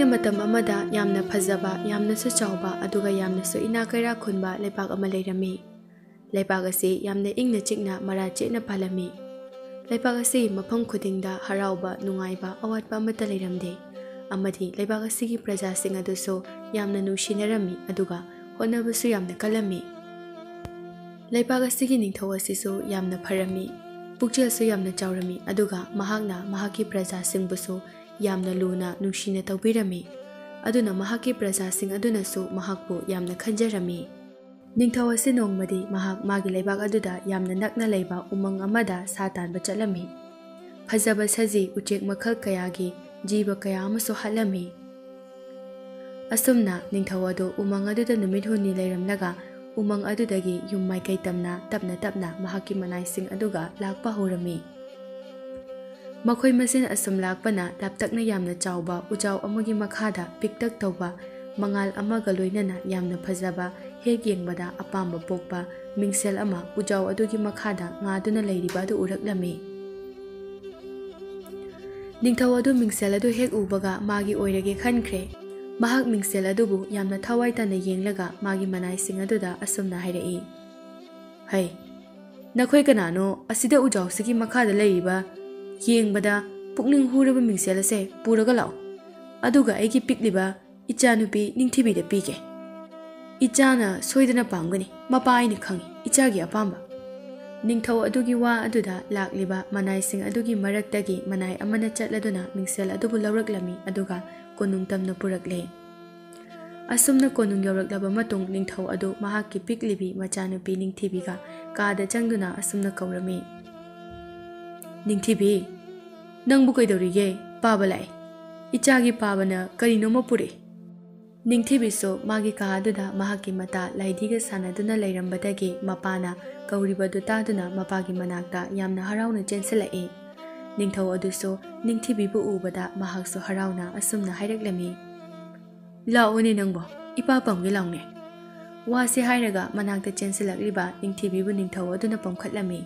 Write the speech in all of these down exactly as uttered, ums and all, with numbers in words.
ꯃꯇꯝ ꯑꯃꯗ ꯌꯥꯝꯅ ꯐꯖꯕ, ꯌꯥꯝꯅꯁꯨ ꯆꯥꯎꯕ, ꯑꯗꯨꯒ ꯌꯥꯝꯅꯁꯨ ꯏꯅꯥꯛ ꯀꯩꯔꯥꯛ ꯈꯨꯟꯕ ꯂꯩꯄꯥꯛ ꯑꯃ ꯂꯩꯔꯝꯃꯤ꯫ ꯂꯩꯄꯥꯛ ꯑꯁꯤ ꯌꯥꯝꯅ ꯏꯪꯅ ꯆꯤꯛꯅ ꯃꯔꯥ ꯆꯦꯠꯅ ꯄꯥꯜꯂꯝꯃꯤ꯫ ꯂꯩꯄꯥꯛ ꯑꯁꯤ ꯃꯐꯝ ꯈꯨꯗꯤꯡꯗ ꯍꯔꯥꯎꯕ, ꯅꯨꯡꯉꯥꯏꯕ, ꯑꯋꯥꯠꯄ ꯑꯃꯠꯇ ꯂꯩꯔꯝꯗꯦ꯫ ꯑꯃꯗꯤ ꯂꯩꯕꯥꯛ ꯑꯁꯤꯒꯤ ꯄ꯭ꯔꯖꯥꯁꯤꯡ ꯑꯗꯨꯁꯨ ꯌꯥꯝꯅ ꯅꯨꯡꯁꯤꯅꯔꯝꯃꯤ, ꯑꯗꯨꯒ ꯍꯣꯠꯅꯕꯁꯨ ꯌꯥꯝꯅ ꯀꯜꯂꯝꯃꯤ꯫ ꯂꯩꯄꯥꯛ ꯑꯁꯤꯒꯤ ꯅꯤꯡꯊꯧ ꯑꯁꯤꯁꯨ ꯌꯥꯝꯅ ꯐꯔꯝꯃꯤ, ꯄꯨꯛꯆꯦꯜꯁꯨ ꯌꯥꯝꯅ ꯆꯥꯎꯔꯝꯃꯤ, ꯑꯗꯨꯒ ꯃꯍꯥꯛꯅ ꯃꯍꯥꯛꯀꯤ ꯄ꯭ꯔꯖꯥꯁꯤꯡꯕꯨꯁꯨ ꯌꯥꯝꯅ ꯂꯨꯅ ꯅꯨꯡꯁꯤꯅ ꯇꯧꯕꯤꯔꯝꯃꯤ꯫ ꯑꯗꯨꯅ ꯃꯍꯥꯛꯀꯤ ꯄ꯭ꯔꯖꯥꯁꯤꯡ ꯑꯗꯨꯅꯁꯨ ꯃꯍꯥꯛꯄꯨ ꯌꯥꯝꯅ ꯈꯟꯖꯔꯝꯃꯤ꯫ ꯅꯤꯡꯊꯧ ꯑꯁꯤ ꯅꯣꯡꯃꯗꯤ ꯃꯍꯥꯛ ꯃꯥꯒꯤ ꯂꯩꯕꯥꯛ ꯑꯗꯨꯗ ꯌꯥꯝꯅ ꯅꯛꯅ ꯂꯩꯕ ꯎꯃꯪ ꯑꯃꯗ ꯁꯥ ꯇꯥꯟꯕ ꯆꯠꯂꯝꯃꯤ꯫ ꯐꯖꯕ ꯁꯖꯤ, ꯎꯆꯦꯛ ꯃꯈꯜ ꯀꯌꯥꯒꯤ ꯖꯤꯕ ꯀꯌꯥ ꯑꯃꯁꯨ ꯍꯥꯠꯂꯝꯃꯤ꯫ ꯑꯁꯨꯝꯅ ꯅꯤꯡꯊꯧ ꯑꯗꯨ ꯎꯃꯪ ꯑꯗꯨꯗ ꯅꯨꯃꯤꯠ ꯍꯨꯝꯅꯤ ꯂꯩꯔꯝꯂꯒ, ꯎꯃꯪ ꯑꯗꯨꯗꯒꯤ ꯌꯨꯝ ꯃꯥꯏꯀꯩ ꯇꯝꯅ ꯇꯞꯅ ꯇꯞꯅ ꯃꯍꯥꯛꯀꯤ ꯃꯅꯥꯏꯁꯤꯡ ꯑꯗꯨꯒ ꯂꯥꯛꯄ ꯍꯧꯔꯝꯃꯤ꯫ ꯃꯈꯣꯏ ꯃꯁꯦꯟ ꯑꯁꯨꯝ ꯂꯥꯛꯄꯅ ꯂꯥꯞꯇꯛꯅ ꯌꯥꯝꯅ ꯆꯥꯎꯕ ꯎꯖꯥꯎ ꯑꯃꯒꯤ ꯃꯈꯥꯗ ꯄꯤꯛꯇꯛ ꯇꯧꯕ, ꯃꯉꯥꯜ ꯑꯃꯒ ꯂꯣꯏꯅꯅ ꯌꯥꯝꯅ ꯐꯖꯕ, ꯍꯦꯛ ꯌꯦꯡꯕꯗ ꯑꯄꯥꯝꯕ ꯄꯣꯛꯄ ꯃꯤꯡꯁꯦꯜ ꯑꯃ ꯎꯖꯥꯎ ꯑꯗꯨꯒꯤ ꯃꯈꯥꯗ ꯉꯥꯗꯨꯅ ꯂꯩꯔꯤꯕ ꯑꯗꯨ ꯎꯔꯛꯂꯝꯃꯤ꯫ ꯅꯤꯡꯊꯧ ꯑꯗꯨ ꯃꯤꯡꯁꯦꯜ ꯑꯗꯨ ꯍꯦꯛ ꯎꯕꯒ ꯃꯥꯒꯤ ꯑꯣꯏꯔꯒꯦ ꯈꯟꯈ꯭ꯔꯦ꯫ ꯃꯍꯥꯛ ꯃꯤꯡꯁꯦꯜ ꯑꯗꯨꯕꯨ ꯌꯥꯝꯅ ꯊꯋꯥꯏ ꯇꯥꯅ ꯌꯦꯡꯂꯒ ꯃꯥꯒꯤ ꯃꯅꯥꯏꯁꯤꯡ ꯑꯗꯨꯗ ꯑꯁꯨꯝꯅ ꯍꯥꯏꯔꯛꯏ, "ꯍꯩ, ꯅꯈꯣꯏ ꯀꯅꯥꯅꯣ ꯑꯁꯤꯗ ꯎꯖꯥꯎꯁꯤꯒꯤ ꯃꯈꯥꯗ ꯂꯩꯔꯤꯕ, ꯌꯦꯡꯕꯗ ꯄꯨꯛꯅꯤꯡ ꯍꯨꯔꯕ ꯃꯤꯡꯁꯦꯜ ꯑꯁꯦ ꯄꯨꯔꯒ ꯂꯥꯛꯎ, ꯑꯗꯨꯒ ꯑꯩꯒꯤ ꯄꯤꯛꯂꯤꯕ ꯏꯆꯥꯅꯨꯄꯤ ꯅꯤꯡꯊꯤꯕꯤꯗ ꯄꯤꯒꯦ꯫ ꯏꯆꯥꯅ ꯁꯣꯏꯗꯅ ꯄꯥꯝꯒꯅꯤ, ꯃꯄꯥ ꯑꯩꯅ ꯈꯪꯏ, ꯏꯆꯥꯒꯤ ꯑꯄꯥꯝꯕ꯫" ꯅꯤꯡꯊꯧ ꯑꯗꯨꯒꯤ ꯋꯥ ꯑꯗꯨꯗ ꯂꯥꯛꯂꯤꯕ ꯃꯅꯥꯏꯁꯤꯡ ꯑꯗꯨꯒꯤ ꯃꯔꯛꯇꯒꯤ ꯃꯅꯥꯏ ꯑꯃꯅ ꯆꯠꯂꯗꯨꯅ ꯃꯤꯡꯁꯦꯜ ꯑꯗꯨꯕꯨ ꯂꯧꯔꯛꯂꯝꯃꯤ, ꯑꯗꯨꯒ ꯀꯣꯅꯨꯡ ꯇꯝꯅ ꯄꯨꯔꯛꯂꯦ꯫ ꯑꯁꯨꯝꯅ ꯀꯣꯅꯨꯡ ꯌꯧꯔꯛꯂꯕ ꯃꯇꯨꯡ ꯅꯤꯡꯊꯧ ꯑꯗꯨ ꯃꯍꯥꯛꯀꯤ ꯄꯤꯛꯂꯤꯕꯤ ꯃꯆꯥꯅꯨꯄꯤ ꯅꯤꯡꯊꯤꯕꯤꯒ ꯀꯥꯗ ꯆꯪꯗꯨꯅ ꯑꯁꯨꯝꯅ ꯀꯧꯔꯝꯃꯤ, "ꯅꯤꯡꯊꯤꯕꯤ, ꯅꯪꯕꯨ ꯀꯩꯗꯧꯔꯤꯒꯦ? ꯄꯥꯕ ꯂꯥꯛꯑꯦ꯫ ꯏꯆꯥꯒꯤ ꯄꯥꯕꯅ ꯀꯔꯤꯅꯣꯃ ꯄꯨꯔꯛꯏ꯫" ꯅꯤꯡꯊꯤꯕꯤꯁꯨ ꯃꯥꯒꯤ ꯀꯥ ꯑꯗꯨꯗ ꯃꯍꯥꯛꯀꯤ ꯃꯇꯥ ꯂꯥꯏꯙꯤꯒ ꯁꯥꯟꯅꯗꯨꯅ ꯂꯩꯔꯝꯕꯗꯒꯤ ꯃꯄꯥꯅ ꯀꯧꯔꯤꯕꯗꯨ ꯇꯥꯗꯨꯅ ꯃꯄꯥꯒꯤ ꯃꯅꯥꯛꯇ ꯌꯥꯝꯅ ꯍꯔꯥꯎꯅ ꯆꯦꯟꯁꯤꯜꯂꯛꯏ꯫ ꯅꯤꯡꯊꯧ ꯑꯗꯨꯁꯨ ꯅꯤꯡꯊꯤꯕꯤꯕꯨ ꯎꯕꯗ ꯃꯍꯥꯛꯁꯨ ꯍꯔꯥꯎꯅ ꯑꯁꯨꯝꯅ ꯍꯥꯏꯔꯛꯂꯝꯃꯤ, "ꯂꯥꯛꯑꯣꯅꯦ ꯅꯪꯕꯣ, ꯏꯄꯥ ꯄꯝꯒꯦ ꯂꯥꯎꯅꯦ꯫" ꯋꯥꯁꯤ ꯍꯥꯏꯔꯒ ꯃꯅꯥꯛꯇ ꯆꯦꯟꯁꯤꯜꯂꯛꯂꯤꯕ ꯅꯤꯡꯊꯤꯕꯤꯕꯨ ꯅꯤꯡꯊꯧ ꯑꯗꯨꯅ ꯄꯝꯈꯠꯂꯝꯃꯤ꯫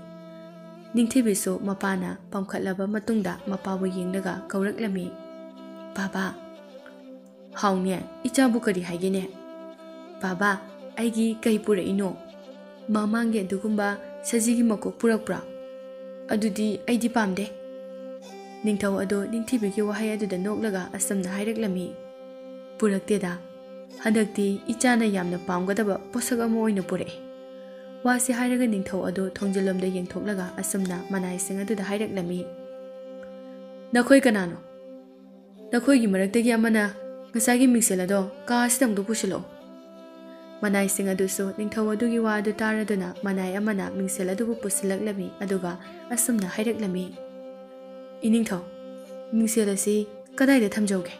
ꯅꯤꯡꯊꯤꯕꯤꯁꯨ ꯃꯄꯥꯅ ꯄꯝꯈꯠꯂꯕ ꯃꯇꯨꯡꯗ ꯃꯄꯥꯕꯨ ꯌꯦꯡꯂꯒ ꯀꯧꯔꯛꯂꯝꯃꯤ, "ꯄꯥꯕ, "ꯍꯥꯎꯅꯦ, ꯏꯆꯥꯕꯨ ꯀꯔꯤ ꯍꯥꯏꯒꯦꯅꯦ?" "ꯕꯥꯕꯥ, ꯑꯩꯒꯤ ꯀꯩ ꯄꯨꯔꯛꯏꯅꯣ? ꯃꯃꯥꯡꯒꯤ ꯑꯗꯨꯒꯨꯝꯕ ꯁꯖꯤꯒꯤ ꯃꯀꯣꯛ ꯄꯨꯔꯛꯄ꯭ꯔꯥ? ꯑꯗꯨꯗꯤ ꯑꯩꯗꯤ ꯄꯥꯝꯗꯦ꯫" ꯅꯤꯡꯊꯧ ꯑꯗꯣ ꯅꯤꯡꯊꯤꯕꯤꯒꯤ ꯋꯥꯍꯩ ꯑꯗꯨꯗ ꯅꯣꯛꯂꯒ ꯑꯁꯨꯝꯅ ꯍꯥꯏꯔꯛꯂꯝꯃꯤ, "ꯄꯨꯔꯛꯇꯦꯗ, ꯍꯟꯗꯛꯇꯤ ꯏꯆꯥꯅ ꯌꯥꯝꯅ ꯄꯥꯝꯒꯗꯕ ꯄꯣꯠꯁꯛ ꯑꯃ ꯑꯣꯏꯅ ꯄꯨꯔꯛꯑꯦ꯫" ꯋꯥꯁꯤ ꯍꯥꯏꯔꯒ ꯅꯤꯡꯊꯧ ꯑꯗꯣ ꯊꯣꯡꯖꯤꯜꯂꯣꯝꯗ ꯌꯦꯡꯊꯣꯛꯂꯒ ꯑꯁꯨꯝꯅ ꯃꯅꯥꯏꯁꯤꯡ ꯑꯗꯨꯗ ꯍꯥꯏꯔꯛꯂꯝꯃꯤ, "ꯅꯈꯣꯏ ꯀꯅꯥꯅꯣ? ꯅꯈꯣꯏꯒꯤ ꯃꯔꯛꯇꯒꯤ ꯑꯃꯅ ꯉꯁꯥꯏꯒꯤ ꯃꯤꯡꯁꯦꯜ ꯑꯗꯣ ꯀꯥ ꯑꯁꯤꯗ ꯑꯃꯨꯛꯇ ꯄꯨꯁꯤꯜꯂꯛꯑꯣ꯫" ꯃꯅꯥꯏꯁꯤꯡ ꯑꯗꯨꯁꯨ ꯅꯤꯡꯊꯧ ꯑꯗꯨꯒꯤ ꯋꯥ ꯑꯗꯨ ꯇꯥꯔꯗꯨꯅ ꯃꯅꯥꯏ ꯑꯃꯅ ꯃꯤꯡꯁꯦꯜ ꯑꯗꯨꯕꯨ ꯄꯨꯁꯤꯜꯂꯛꯂꯝꯃꯤ, ꯑꯗꯨꯒ ꯑꯁꯨꯝꯅ ꯍꯥꯏꯔꯛꯂꯝꯃꯤ, "ꯏꯅꯤꯡꯊꯧ, ꯃꯤꯡꯁꯦꯜ ꯑꯁꯤ ꯀꯗꯥꯏꯗ ꯊꯝꯖꯧꯒꯦ?"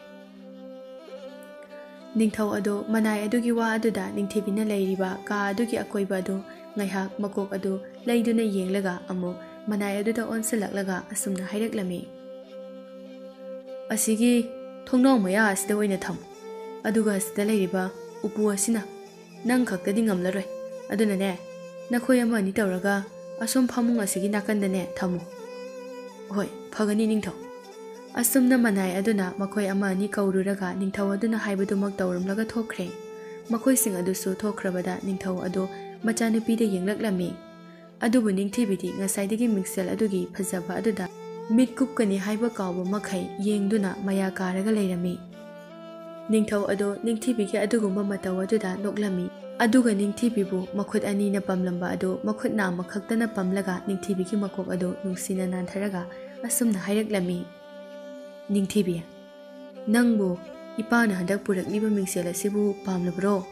ꯅꯤꯡꯊꯧ ꯑꯗꯣ ꯃꯅꯥꯏ ꯑꯗꯨꯒꯤ ꯋꯥ ꯑꯗꯨꯗ ꯅꯤꯡꯊꯤꯕꯤꯅ ꯂꯩꯔꯤꯕ ꯀꯥ ꯑꯗꯨꯒꯤ ꯑꯀꯣꯏꯕ ꯑꯗꯨ ꯉꯥꯏꯍꯥꯛ ꯃꯀꯣꯛ ꯑꯗꯨ ꯂꯩꯗꯨꯅ ꯌꯦꯡꯂꯒ ꯑꯃꯨꯛ ꯃꯅꯥꯏ ꯑꯗꯨꯗ ꯑꯣꯟꯁꯤꯜꯂꯛꯂꯒ ꯑꯁꯨꯝꯅ ꯍꯥꯏꯔꯛꯂꯝꯃꯤ, "ꯑꯁꯤꯒꯤ ꯊꯣꯡꯅꯥꯎ ꯃꯌꯥ ꯑꯁꯤꯗ ꯑꯣꯏꯅ ꯊꯝꯃꯨ, ꯑꯗꯨꯒ ꯑꯁꯤꯗ ꯂꯩꯔꯤꯕ ꯎꯄꯨ ꯑꯁꯤꯅ ꯅꯪ ꯈꯛꯇꯗꯤ ꯉꯝꯂꯔꯣꯏ꯫ ꯑꯗꯨꯅꯅꯦ, ꯅꯈꯣꯏ ꯑꯃ ꯑꯅꯤ ꯇꯧꯔꯒ ꯑꯁꯣꯝ ꯐꯃꯨꯡ ꯑꯁꯤꯒꯤ ꯅꯥꯀꯟꯗꯅꯦ ꯊꯝꯃꯨ꯫" "ꯍꯣꯏ, ꯐꯒꯅꯤ ꯅꯤꯡꯊꯧ꯫" ꯑꯁꯨꯝꯅ ꯃꯅꯥꯏ ꯑꯗꯨꯅ ꯃꯈꯣꯏ ꯑꯃ ꯑꯅꯤ ꯀꯧꯔꯨꯔꯒ ꯅꯤꯡꯊꯧ ꯑꯗꯨꯅ ꯍꯥꯏꯕꯗꯨꯃꯛ ꯇꯧꯔꯝꯂꯒ ꯊꯣꯛꯈ꯭ꯔꯦ꯫ ꯃꯈꯣꯏꯁꯤꯡ ꯑꯗꯨꯁꯨ ꯊꯣꯛꯈ꯭ꯔꯕꯗ ꯅꯤꯡꯊꯧ ꯑꯗꯨ ꯃꯆꯥꯅꯨꯄꯤꯗ ꯌꯦꯡꯂꯛꯂꯝꯃꯤ꯫ ꯑꯗꯨꯕꯨ ꯅꯤꯡꯊꯤꯕꯤꯗꯤ ꯉꯁꯥꯏꯗꯒꯤ ꯃꯤꯡꯁꯦꯜ ꯑꯗꯨꯒꯤ ꯐꯖꯕ ꯑꯗꯨꯗ ꯃꯤꯠ ꯀꯨꯞꯀꯅꯤ ꯍꯥꯏꯕ ꯀꯥꯎꯕ ꯃꯈꯩ ꯌꯦꯡꯗꯨꯅ ꯃꯌꯥ ꯀꯥꯔꯒ ꯂꯩꯔꯝꯃꯤ꯫ ꯅꯤꯡꯊꯧ ꯑꯗꯨ ꯅꯤꯡꯊꯤꯕꯤꯒꯤ ꯑꯗꯨꯒꯨꯝꯕ ꯃꯇꯧ ꯑꯗꯨꯗ ꯅꯣꯛꯂꯝꯃꯤ꯫ ꯑꯗꯨꯒ ꯅꯤꯡꯊꯤꯕꯤꯕꯨ ꯃꯈꯨꯠ ꯑꯅꯤꯅ ꯄꯝꯂꯝꯕ ꯑꯗꯨ ꯃꯈꯨꯠ ꯅꯥꯝꯃ ꯈꯛꯇꯅ ꯄꯝꯂꯒ ꯅꯤꯡꯊꯤꯕꯤꯒꯤ ꯃꯀꯣꯛ ꯑꯗꯨ ꯅꯨꯡꯁꯤꯅ ꯅꯥꯟꯊꯔꯒ ꯑꯁꯨꯝꯅ ꯍꯥꯏꯔꯛꯂꯝꯃꯤ, "ꯅꯤꯡꯊꯤꯕꯤ, ꯅꯪꯕꯨ ꯏꯄꯥꯅ ꯍꯟꯗꯛ ꯄꯨꯔꯛꯂꯤꯕ ꯃꯤꯡꯁꯦꯜ ꯑꯁꯤꯕꯨ ꯄꯥꯝꯂꯕ꯭ꯔꯣ?"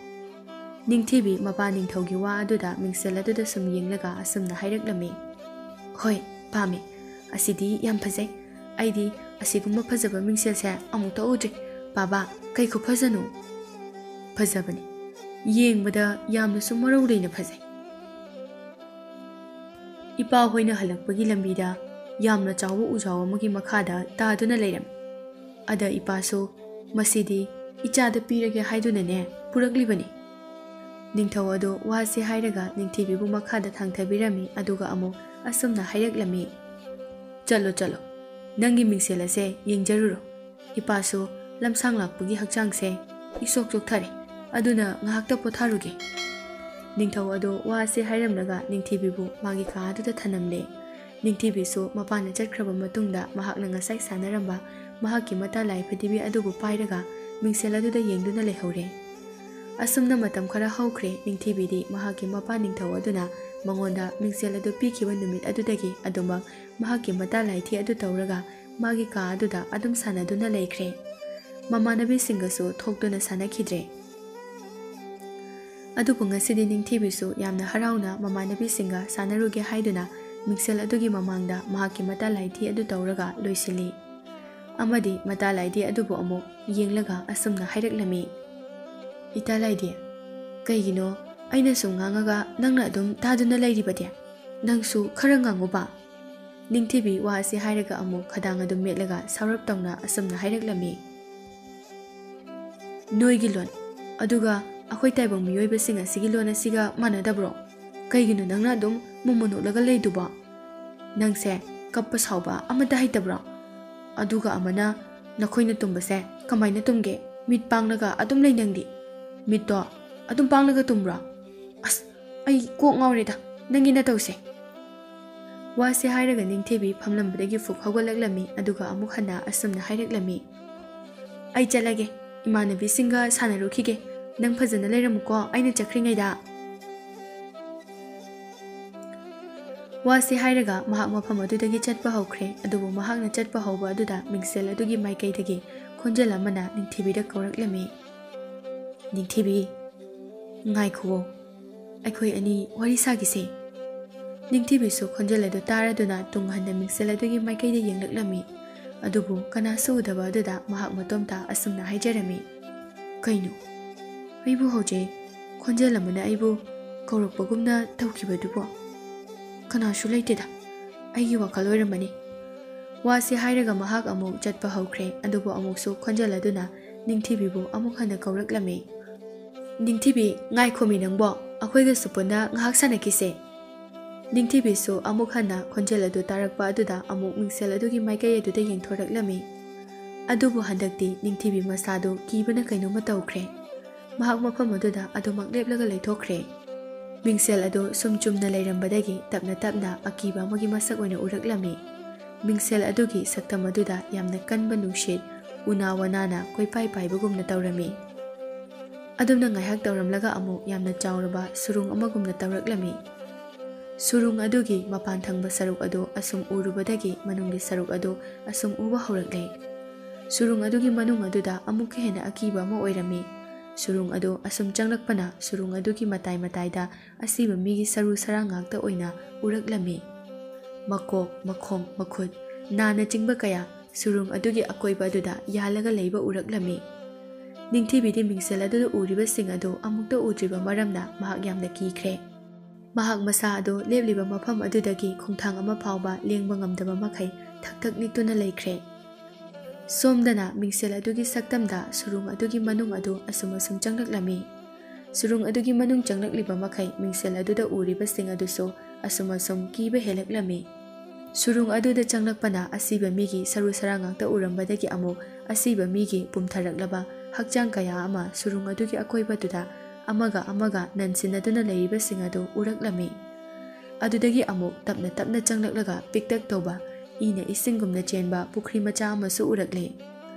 ꯅꯤꯡꯊꯤꯕꯤ ꯃꯄꯥ ꯅꯤꯡꯊꯧꯒꯤ ꯋꯥ ꯑꯗꯨꯗ ꯃꯤꯡꯁꯦꯜ ꯑꯗꯨꯗ ꯁꯨꯝ ꯌꯦꯡꯂꯒ ꯑꯁꯨꯝꯅ ꯍꯥꯏꯔꯛꯂꯝꯃꯤ, "ꯍꯣꯏ, ꯄꯥꯝꯃꯤ꯫ ꯑꯁꯤꯗꯤ ꯌꯥꯝ ꯐꯖꯩ꯫ ꯑꯩꯗꯤ ꯑꯁꯤꯒꯨꯝꯕ ꯐꯖꯕ ꯃꯤꯡꯁꯦꯜꯁꯦ ꯑꯃꯨꯛꯇ ꯎꯗ꯭ꯔꯤ꯫ ꯕꯥꯕꯥ, ꯀꯩ ꯈꯨꯐꯖꯅꯣ!" ꯐꯖꯕꯅꯤ꯫ ꯌꯦꯡꯕꯗ ꯌꯥꯝꯅꯁꯨ ꯃꯔꯧ ꯂꯩꯅ ꯐꯖꯩ꯫ ꯏꯄꯥ ꯍꯣꯏꯅ ꯍꯜꯂꯛꯄꯒꯤ ꯂꯝꯕꯤꯗ ꯌꯥꯝꯅ ꯆꯥꯎꯕ ꯎꯖꯥꯎ ꯑꯃꯒꯤ ꯃꯈꯥꯗ ꯇꯥꯗꯨꯅ ꯂꯩꯔꯝꯃꯤ꯫ ꯑꯗ ꯏꯄꯥꯁꯨ, "ꯃꯁꯤꯗꯤ ꯏꯆꯥꯗ ꯄꯤꯔꯒꯦ ꯍꯥꯏꯗꯨꯅꯅꯦ ꯄꯨꯔꯛꯂꯤꯕꯅꯤ꯫" ꯅꯤꯡꯊꯧ ꯑꯗꯨ ꯋꯥꯁꯤ ꯍꯥꯏꯔꯒ ꯅꯤꯡꯊꯤꯕꯤꯕꯨ ꯃꯈꯥꯗ ꯊꯥꯡꯊꯕꯤꯔꯝꯃꯤ, ꯑꯗꯨꯒ ꯑꯃꯨꯛ ꯑꯁꯨꯝꯅ ꯍꯥꯏꯔꯛꯂꯝꯃꯤ, "ꯆꯠꯂꯣ, ꯆꯠꯂꯣ, ꯅꯪꯒꯤ ꯃꯤꯡꯁꯦꯜ ꯑꯁꯦ ꯌꯦꯡꯖꯔꯨꯔꯣ꯫ ꯏꯄꯥꯁꯨ ꯂꯝꯁꯥꯡ ꯂꯥꯛꯄꯒꯤ ꯍꯛꯆꯥꯡꯁꯦ ꯏꯁꯣꯛ ꯆꯣꯛꯊꯔꯦ꯫ ꯑꯗꯨꯅ ꯉꯥꯏꯍꯥꯛꯇ ꯄꯣꯊꯥꯔꯨꯒꯦ꯫" ꯅꯤꯡꯊꯧ ꯑꯗꯣ ꯋꯥ ꯑꯁꯤ ꯍꯥꯏꯔꯝꯂꯒ ꯅꯤꯡꯊꯤꯕꯤꯕꯨ ꯃꯥꯒꯤ ꯀꯥ ꯑꯗꯨꯗ ꯊꯅꯝꯂꯦ꯫ ꯅꯤꯡꯊꯤꯕꯤꯁꯨ ꯃꯄꯥꯟꯗ ꯆꯠꯈ꯭ꯔꯕ ꯃꯇꯨꯡꯗ ꯃꯍꯥꯛꯅ ꯉꯁꯥꯏ ꯁꯥꯟꯅꯔꯝꯕ ꯃꯍꯥꯛꯀꯤ ꯃꯇꯥ ꯂꯥꯏ ꯐꯗꯤꯕꯤ ꯑꯗꯨꯕꯨ ꯄꯥꯏꯔꯒ ꯃꯤꯡꯁꯦꯜ ꯑꯗꯨꯗ ꯌꯦꯡꯗꯨꯅ ꯂꯩꯍꯧꯔꯦ꯫ ꯑꯁꯨꯝꯅ ꯃꯇꯝ ꯈꯔ ꯍꯧꯈ꯭ꯔꯦ꯫ ꯅꯤꯡꯊꯤꯕꯤꯗꯤ ꯃꯍꯥꯛꯀꯤ ꯃꯄꯥ ꯅꯤꯡꯊꯧ ꯑꯗꯨꯅ ꯃꯉꯣꯟꯗ ꯃꯤꯡꯁꯦꯜ ꯑꯗꯨ ꯄꯤꯈꯤꯕ ꯅꯨꯃꯤꯠ ꯑꯗꯨꯗꯒꯤ ꯑꯗꯨꯃꯛ ꯃꯍꯥꯛꯀꯤ ꯃꯇꯥ ꯂꯥꯏꯊꯤ ꯑꯗꯨ ꯇꯧꯔꯒ ꯃꯥꯒꯤ ꯀꯥ ꯑꯗꯨꯗ ꯑꯗꯨꯝ ꯁꯥꯟꯅꯗꯨꯅ ꯂꯩꯈ꯭ꯔꯦ꯫ ꯃꯃꯥꯟꯅꯕꯤꯁꯤꯡꯒꯁꯨ ꯊꯣꯛꯇꯨꯅ ꯁꯥꯟꯅꯈꯤꯗ꯭ꯔꯦ꯫ ꯑꯗꯨꯕꯨ ꯉꯁꯤꯗꯤ ꯅꯤꯡꯊꯤꯕꯤꯁꯨ ꯌꯥꯝꯅ ꯍꯔꯥꯎꯅ ꯃꯃꯥꯟꯅꯕꯤꯁꯤꯡꯒ ꯁꯥꯟꯅꯔꯨꯒꯦ ꯍꯥꯏꯗꯨꯅ ꯃꯤꯡꯁꯦꯜ ꯑꯗꯨꯒꯤ ꯃꯃꯥꯡꯗ ꯃꯍꯥꯛꯀꯤ ꯃꯇꯥ ꯂꯥꯏꯊꯤ ꯑꯗꯨ ꯇꯧꯔꯒ ꯂꯣꯏꯁꯤꯜꯂꯤ꯫ ꯑꯃꯗꯤ ꯃꯇꯥ ꯂꯥꯏꯊꯤ ꯑꯗꯨꯕꯨ ꯑꯃꯨꯛ ꯌꯦꯡꯂꯒ ꯑꯁꯨꯝꯅ ꯍꯥꯏꯔꯛꯂꯝꯃꯤ, "ꯏꯇꯥ ꯂꯥꯏꯊꯤ, ꯀꯩꯒꯤꯅꯣ ꯑꯩꯅ ꯁꯨꯝ ꯉꯥꯡꯉꯒ ꯅꯪꯅ ꯑꯗꯨꯝ ꯇꯥꯗꯨꯅ ꯂꯩꯔꯤꯕꯗꯤ? ꯅꯪꯁꯨ ꯈꯔ ꯉꯥꯡꯉꯨꯕ꯫" ꯅꯤꯡꯊꯤꯕꯤ ꯋꯥ ꯑꯁꯤ ꯍꯥꯏꯔꯒ ꯑꯃꯨꯛ ꯈꯗꯥꯡ ꯑꯗꯨ ꯃꯦꯠꯂꯒ ꯁꯥꯎꯔꯞ ꯇꯧꯅ ꯑꯁꯨꯝꯅ ꯍꯥꯏꯔꯛꯂꯝꯃꯤ, "ꯅꯣꯏꯒꯤ ꯂꯣꯟ, ꯑꯗꯨꯒ ꯑꯩꯈꯣꯏ ꯇꯥꯏꯕꯪ ꯃꯤꯑꯣꯏꯕꯁꯤꯡ ꯑꯁꯤꯒꯤ ꯂꯣꯟ ꯑꯁꯤꯒ ꯃꯥꯟꯅꯗꯕ꯭ꯔꯣ? ꯀꯩꯒꯤꯅꯣ ꯅꯪꯅ ꯑꯗꯨꯝ ꯃꯨꯟ ꯃꯨꯟ ꯅꯣꯛꯂꯒ ꯂꯩꯗꯨꯕꯣ? ꯅꯪꯁꯦ ꯀꯞꯄ ꯁꯥꯎꯕ ꯑꯃꯠꯇ ꯍꯩꯇꯕ꯭ꯔꯣ? ꯑꯗꯨꯒ ꯑꯃꯅ ꯅꯈꯣꯏꯅ ꯇꯨꯝꯕꯁꯦ ꯀꯃꯥꯏꯅ ꯇꯨꯝꯒꯦ? ꯃꯤꯠ ꯄꯥꯡꯂꯒ ꯑꯗꯨꯝ ꯂꯩ ꯅꯪꯗꯤ꯫ ꯃꯤꯠꯇꯣ ꯑꯗꯨꯝ ꯄꯥꯡꯂꯒ ꯇꯨꯝꯕ꯭ꯔꯣ? ꯑꯁ, ꯑꯩ ꯀꯣꯛ ꯉꯥꯎꯔꯦꯗ ꯅꯪꯒꯤ ꯅꯇꯧꯁꯦ꯫" ꯋꯥꯁꯦ ꯍꯥꯏꯔꯒ ꯅꯤꯡꯊꯤꯕꯤ ꯐꯝꯂꯝꯕꯗꯒꯤ ꯐꯨꯛ ꯍꯧꯒꯠꯂꯛꯂꯝꯃꯤ, ꯑꯗꯨꯒ ꯑꯃꯨꯛ ꯍꯟꯅ ꯑꯁꯨꯝꯅ ꯍꯥꯏꯔꯛꯂꯝꯃꯤ, "ꯑꯩ ꯆꯠꯂꯒꯦ, ꯏꯃꯥꯟꯅꯕꯤꯁꯤꯡꯒ ꯁꯥꯟꯅꯔꯨꯈꯤꯒꯦ꯫ ꯅꯪ ꯐꯖꯅ ꯂꯩꯔꯝꯃꯨꯀꯣ ꯑꯩꯅ ꯆꯠꯈ꯭ꯔꯤꯉꯩꯗ꯫" ꯋꯥꯁꯤ ꯍꯥꯏꯔꯒ ꯃꯍꯥꯛ ꯃꯐꯝ ꯑꯗꯨꯗꯒꯤ ꯆꯠꯄ ꯍꯧꯈ꯭ꯔꯦ꯫ ꯑꯗꯨꯕꯨ ꯃꯍꯥꯛꯅ ꯆꯠꯄ ꯍꯧꯕ ꯑꯗꯨꯗ ꯃꯤꯡꯁꯦꯜ ꯑꯗꯨꯒꯤ ꯃꯥꯏꯀꯩꯗꯒꯤ ꯈꯣꯟꯖꯦꯜ ꯑꯃꯅ ꯅꯤꯡꯊꯤꯕꯤꯗ ꯀꯧꯔꯛꯂꯝꯃꯤ, "ꯅꯤꯡꯊꯤꯕꯤ, ꯉꯥꯏꯈꯨꯋꯣ, ꯑꯩꯈꯣꯏ ꯑꯅꯤ ꯋꯥꯔꯤ ꯁꯥꯈꯤꯁꯦ꯫" ꯅꯤꯡꯊꯤꯕꯤꯁꯨ ꯈꯣꯟꯖꯦꯜ ꯑꯗꯨ ꯇꯥꯔꯗꯨꯅ ꯇꯨꯡ ꯍꯟꯅ ꯃꯤꯡꯁꯦꯜ ꯑꯗꯨꯒꯤ ꯃꯥꯏꯀꯩꯗ ꯌꯦꯡꯂꯛꯂꯝꯃꯤ꯫ ꯑꯗꯨꯕꯨ ꯀꯅꯥꯁꯨ ꯎꯗꯕ ꯑꯗꯨꯗ ꯃꯍꯥꯛ ꯃꯇꯣꯝꯇ ꯑꯁꯨꯝꯅ ꯍꯥꯏꯖꯔꯝꯃꯤ, "ꯀꯩꯅꯣ? ꯑꯩꯕꯨ ꯍꯧꯖꯤꯛ ꯈꯣꯟꯖꯦꯜ ꯑꯃꯅ ꯑꯩꯕꯨ ꯀꯧꯔꯛꯄꯒꯨꯝꯅ ꯇꯧꯈꯤꯕꯗꯨꯕꯣ? ꯀꯅꯥꯁꯨ ꯂꯩꯇꯦꯗ, ꯑꯩꯒꯤ ꯋꯥꯈꯜ ꯑꯣꯏꯔꯝꯃꯅꯤ꯫" ꯋꯥꯁꯤ ꯍꯥꯏꯔꯒ ꯃꯍꯥꯛ ꯑꯃꯨꯛ ꯆꯠꯄ ꯍꯧꯈ꯭ꯔꯦ꯫ ꯑꯗꯨꯕꯨ ꯑꯃꯨꯛꯁꯨ ꯈꯣꯟꯖꯦꯜ ꯑꯗꯨꯅ ꯅꯤꯡꯊꯤꯕꯤꯕꯨ ꯑꯃꯨꯛ ꯍꯟꯅ ꯀꯧꯔꯛꯂꯝꯃꯤ, "ꯅꯤꯡꯊꯤꯕꯤ, ꯉꯥꯏꯈꯣꯃꯤ ꯅꯪꯕꯣ, ꯑꯩꯈꯣꯏꯒꯁꯨ ꯄꯨꯟꯅ ꯉꯥꯏꯍꯥꯛ ꯁꯥꯟꯅꯈꯤꯁꯦ꯫" ꯅꯤꯡꯊꯤꯕꯤꯁꯨ ꯑꯃꯨꯛ ꯍꯟꯅ ꯈꯣꯟꯖꯦꯜ ꯑꯗꯨ ꯇꯥꯔꯛꯄ ꯑꯗꯨꯗ ꯑꯃꯨꯛ ꯃꯤꯡꯁꯦꯜ ꯑꯗꯨꯒꯤ ꯃꯥꯏꯀꯩ ꯑꯗꯨꯗ ꯌꯦꯡꯊꯣꯔꯛꯂꯝꯃꯤ꯫ ꯑꯗꯨꯕꯨ ꯍꯟꯗꯛꯇꯤ ꯅꯤꯡꯊꯤꯕꯤ ꯃꯁꯥꯗꯨ ꯀꯤꯕꯅ ꯀꯩꯅꯣꯝꯃ ꯇꯧꯈ꯭ꯔꯦ꯫ ꯃꯍꯥꯛ ꯃꯐꯝ ꯑꯗꯨꯗ ꯑꯗꯨꯃꯛ ꯂꯦꯞꯂꯒ ꯂꯩꯊꯣꯛꯈ꯭ꯔꯦ꯫ ꯃꯤꯡꯁꯦꯜ ꯑꯗꯨ ꯁꯨꯝ ꯆꯨꯝꯅ ꯂꯩꯔꯝꯕꯗꯒꯤ ꯇꯞꯅ ꯇꯞꯅ ꯑꯀꯤꯕ ꯑꯃꯒꯤ ꯃꯁꯛ ꯑꯣꯏꯅ ꯎꯔꯛꯂꯝꯃꯤ꯫ ꯃꯤꯡꯁꯦꯜ ꯑꯗꯨꯒꯤ ꯁꯛꯇꯝ ꯑꯗꯨꯗ ꯌꯥꯝꯅ ꯀꯟꯕ ꯅꯨꯡꯁꯤꯠ ꯎꯅꯥ ꯋꯥꯅꯥꯅ ꯀꯣꯏꯄꯥꯏ ꯄꯥꯏꯕꯒꯨꯝꯅ ꯇꯧꯔꯝꯃꯤ꯫ ꯑꯗꯨꯝꯅ ꯉꯥꯏꯍꯥꯛ ꯇꯧꯔꯝꯂꯒ ꯑꯃꯨꯛ ꯌꯥꯝꯅ ꯆꯥꯎꯔꯕ ꯁꯨꯔꯨꯡ ꯑꯃꯒꯨꯝꯅ ꯇꯧꯔꯛꯂꯝꯃꯤ꯫ ꯁꯨꯔꯨꯡ ꯑꯗꯨꯒꯤ ꯃꯄꯥꯟ ꯊꯪꯕ ꯁꯔꯨꯛ ꯑꯗꯨ ꯑꯁꯨꯝ ꯎꯔꯨꯕꯗꯒꯤ ꯃꯅꯨꯡꯒꯤ ꯁꯔꯨꯛ ꯑꯗꯨ ꯑꯁꯨꯝ ꯎꯕ ꯍꯧꯔꯛꯂꯦ꯫ ꯁꯨꯔꯨꯡ ꯑꯗꯨꯒꯤ ꯃꯅꯨꯡ ꯑꯗꯨꯗ ꯑꯃꯨꯛꯀ ꯍꯦꯟꯅ ꯑꯀꯤꯕ ꯑꯃ ꯑꯣꯏꯔꯝꯃꯤ꯫ ꯁꯨꯔꯨꯡ ꯑꯗꯨ ꯑꯁꯨꯝ ꯆꯪꯂꯛꯄꯅ ꯁꯨꯔꯨꯡ ꯑꯗꯨꯒꯤ ꯃꯇꯥꯏ ꯃꯇꯥꯏꯗ ꯑꯁꯤꯕ ꯃꯤꯒꯤ ꯁꯔꯨ ꯁꯔꯥꯡ ꯉꯥꯛꯇ ꯑꯣꯏꯅ ꯎꯔꯛꯂꯝꯃꯤ꯫ ꯃꯀꯣꯛ, ꯃꯈꯣꯡ, ꯃꯈꯨꯠ, ꯅꯥꯅꯆꯤꯡꯕ ꯀꯌꯥ ꯁꯨꯔꯨꯡ ꯑꯗꯨꯒꯤ ꯑꯀꯣꯏꯕ ꯑꯗꯨꯗ ꯌꯥꯜꯂꯒ ꯂꯩꯕ ꯎꯔꯛꯂꯝꯃꯤ꯫ ꯅꯤꯡꯊꯤꯕꯤꯗꯤ ꯃꯤꯡꯁꯦꯜ ꯑꯗꯨꯗ ꯎꯔꯤꯕꯁꯤꯡ ꯑꯗꯨ ꯑꯃꯨꯛꯇ ꯎꯗ꯭ꯔꯤꯕ ꯃꯔꯝꯅ ꯃꯍꯥꯛ ꯌꯥꯝꯅ ꯀꯤꯈ꯭ꯔꯦ꯫ ꯃꯍꯥꯛ ꯃꯁꯥ ꯑꯗꯨ ꯂꯦꯞꯂꯤꯕ ꯃꯐꯝ ꯑꯗꯨꯗꯒꯤ ꯈꯣꯡꯊꯥꯡ ꯑꯃ ꯐꯥꯎꯕ ꯂꯦꯡꯕ ꯉꯝꯗꯕ ꯃꯈꯩ ꯊꯛ ꯊꯛ ꯅꯤꯛꯇꯨꯅ ꯂꯩꯈ꯭ꯔꯦ꯫ ꯁꯣꯝꯗꯅ ꯃꯤꯡꯁꯦꯜ ꯑꯗꯨꯒꯤ ꯁꯛꯇꯝꯗ ꯁꯨꯔꯨꯡ ꯑꯗꯨꯒꯤ ꯃꯅꯨꯡ ꯑꯗꯨ ꯑꯁꯨꯝ ꯑꯁꯨꯝ ꯆꯪꯂꯛꯂꯝꯃꯤ꯫ ꯁꯨꯔꯨꯡ ꯑꯗꯨꯒꯤ ꯃꯅꯨꯡ ꯆꯪꯂꯛꯂꯤꯕ ꯃꯈꯩ ꯃꯤꯡꯁꯦꯜ ꯑꯗꯨꯗ ꯎꯔꯤꯕꯁꯤꯡ ꯑꯗꯨꯁꯨ ꯑꯁꯨꯝ ꯑꯁꯨꯝ ꯀꯤꯕ ꯍꯦꯜꯂꯛꯂꯝꯃꯤ꯫ ꯁꯨꯔꯨꯡ ꯑꯗꯨꯗ ꯆꯪꯂꯛꯄꯅ ꯑꯁꯤꯕ ꯃꯤꯒꯤ ꯁꯔꯨ ꯁꯔꯥꯡ ꯉꯥꯛꯇ ꯎꯔꯝꯕꯗꯒꯤ ꯑꯃꯨꯛ ꯑꯁꯤꯕ ꯃꯤꯒꯤ ꯄꯨꯝꯊꯔꯛꯂꯕ ꯍꯛꯆꯥꯡ ꯀꯌꯥ ꯑꯃ ꯁꯨꯔꯨꯡ ꯑꯗꯨꯒꯤ ꯑꯀꯣꯏꯕꯗꯨꯗ ꯑꯃꯒ ꯑꯃꯒ ꯅꯟꯁꯤꯟꯅꯗꯨꯅ ꯂꯩꯔꯤꯕꯁꯤꯡ ꯑꯗꯨ ꯎꯔꯛꯂꯝꯃꯤ꯫ ꯑꯗꯨꯗꯒꯤ ꯑꯃꯨꯛ ꯇꯞꯅ ꯇꯞꯅ ꯆꯪꯂꯛꯂꯒ ꯄꯤꯛꯇꯛ ꯇꯧꯕ ꯏꯅ ꯏꯁꯤꯡꯒꯨꯝꯅ ꯆꯦꯟꯕ ꯄꯨꯈ꯭ꯔꯤ ꯃꯆꯥ ꯑꯃꯁꯨ ꯎꯔꯛꯂꯦ꯫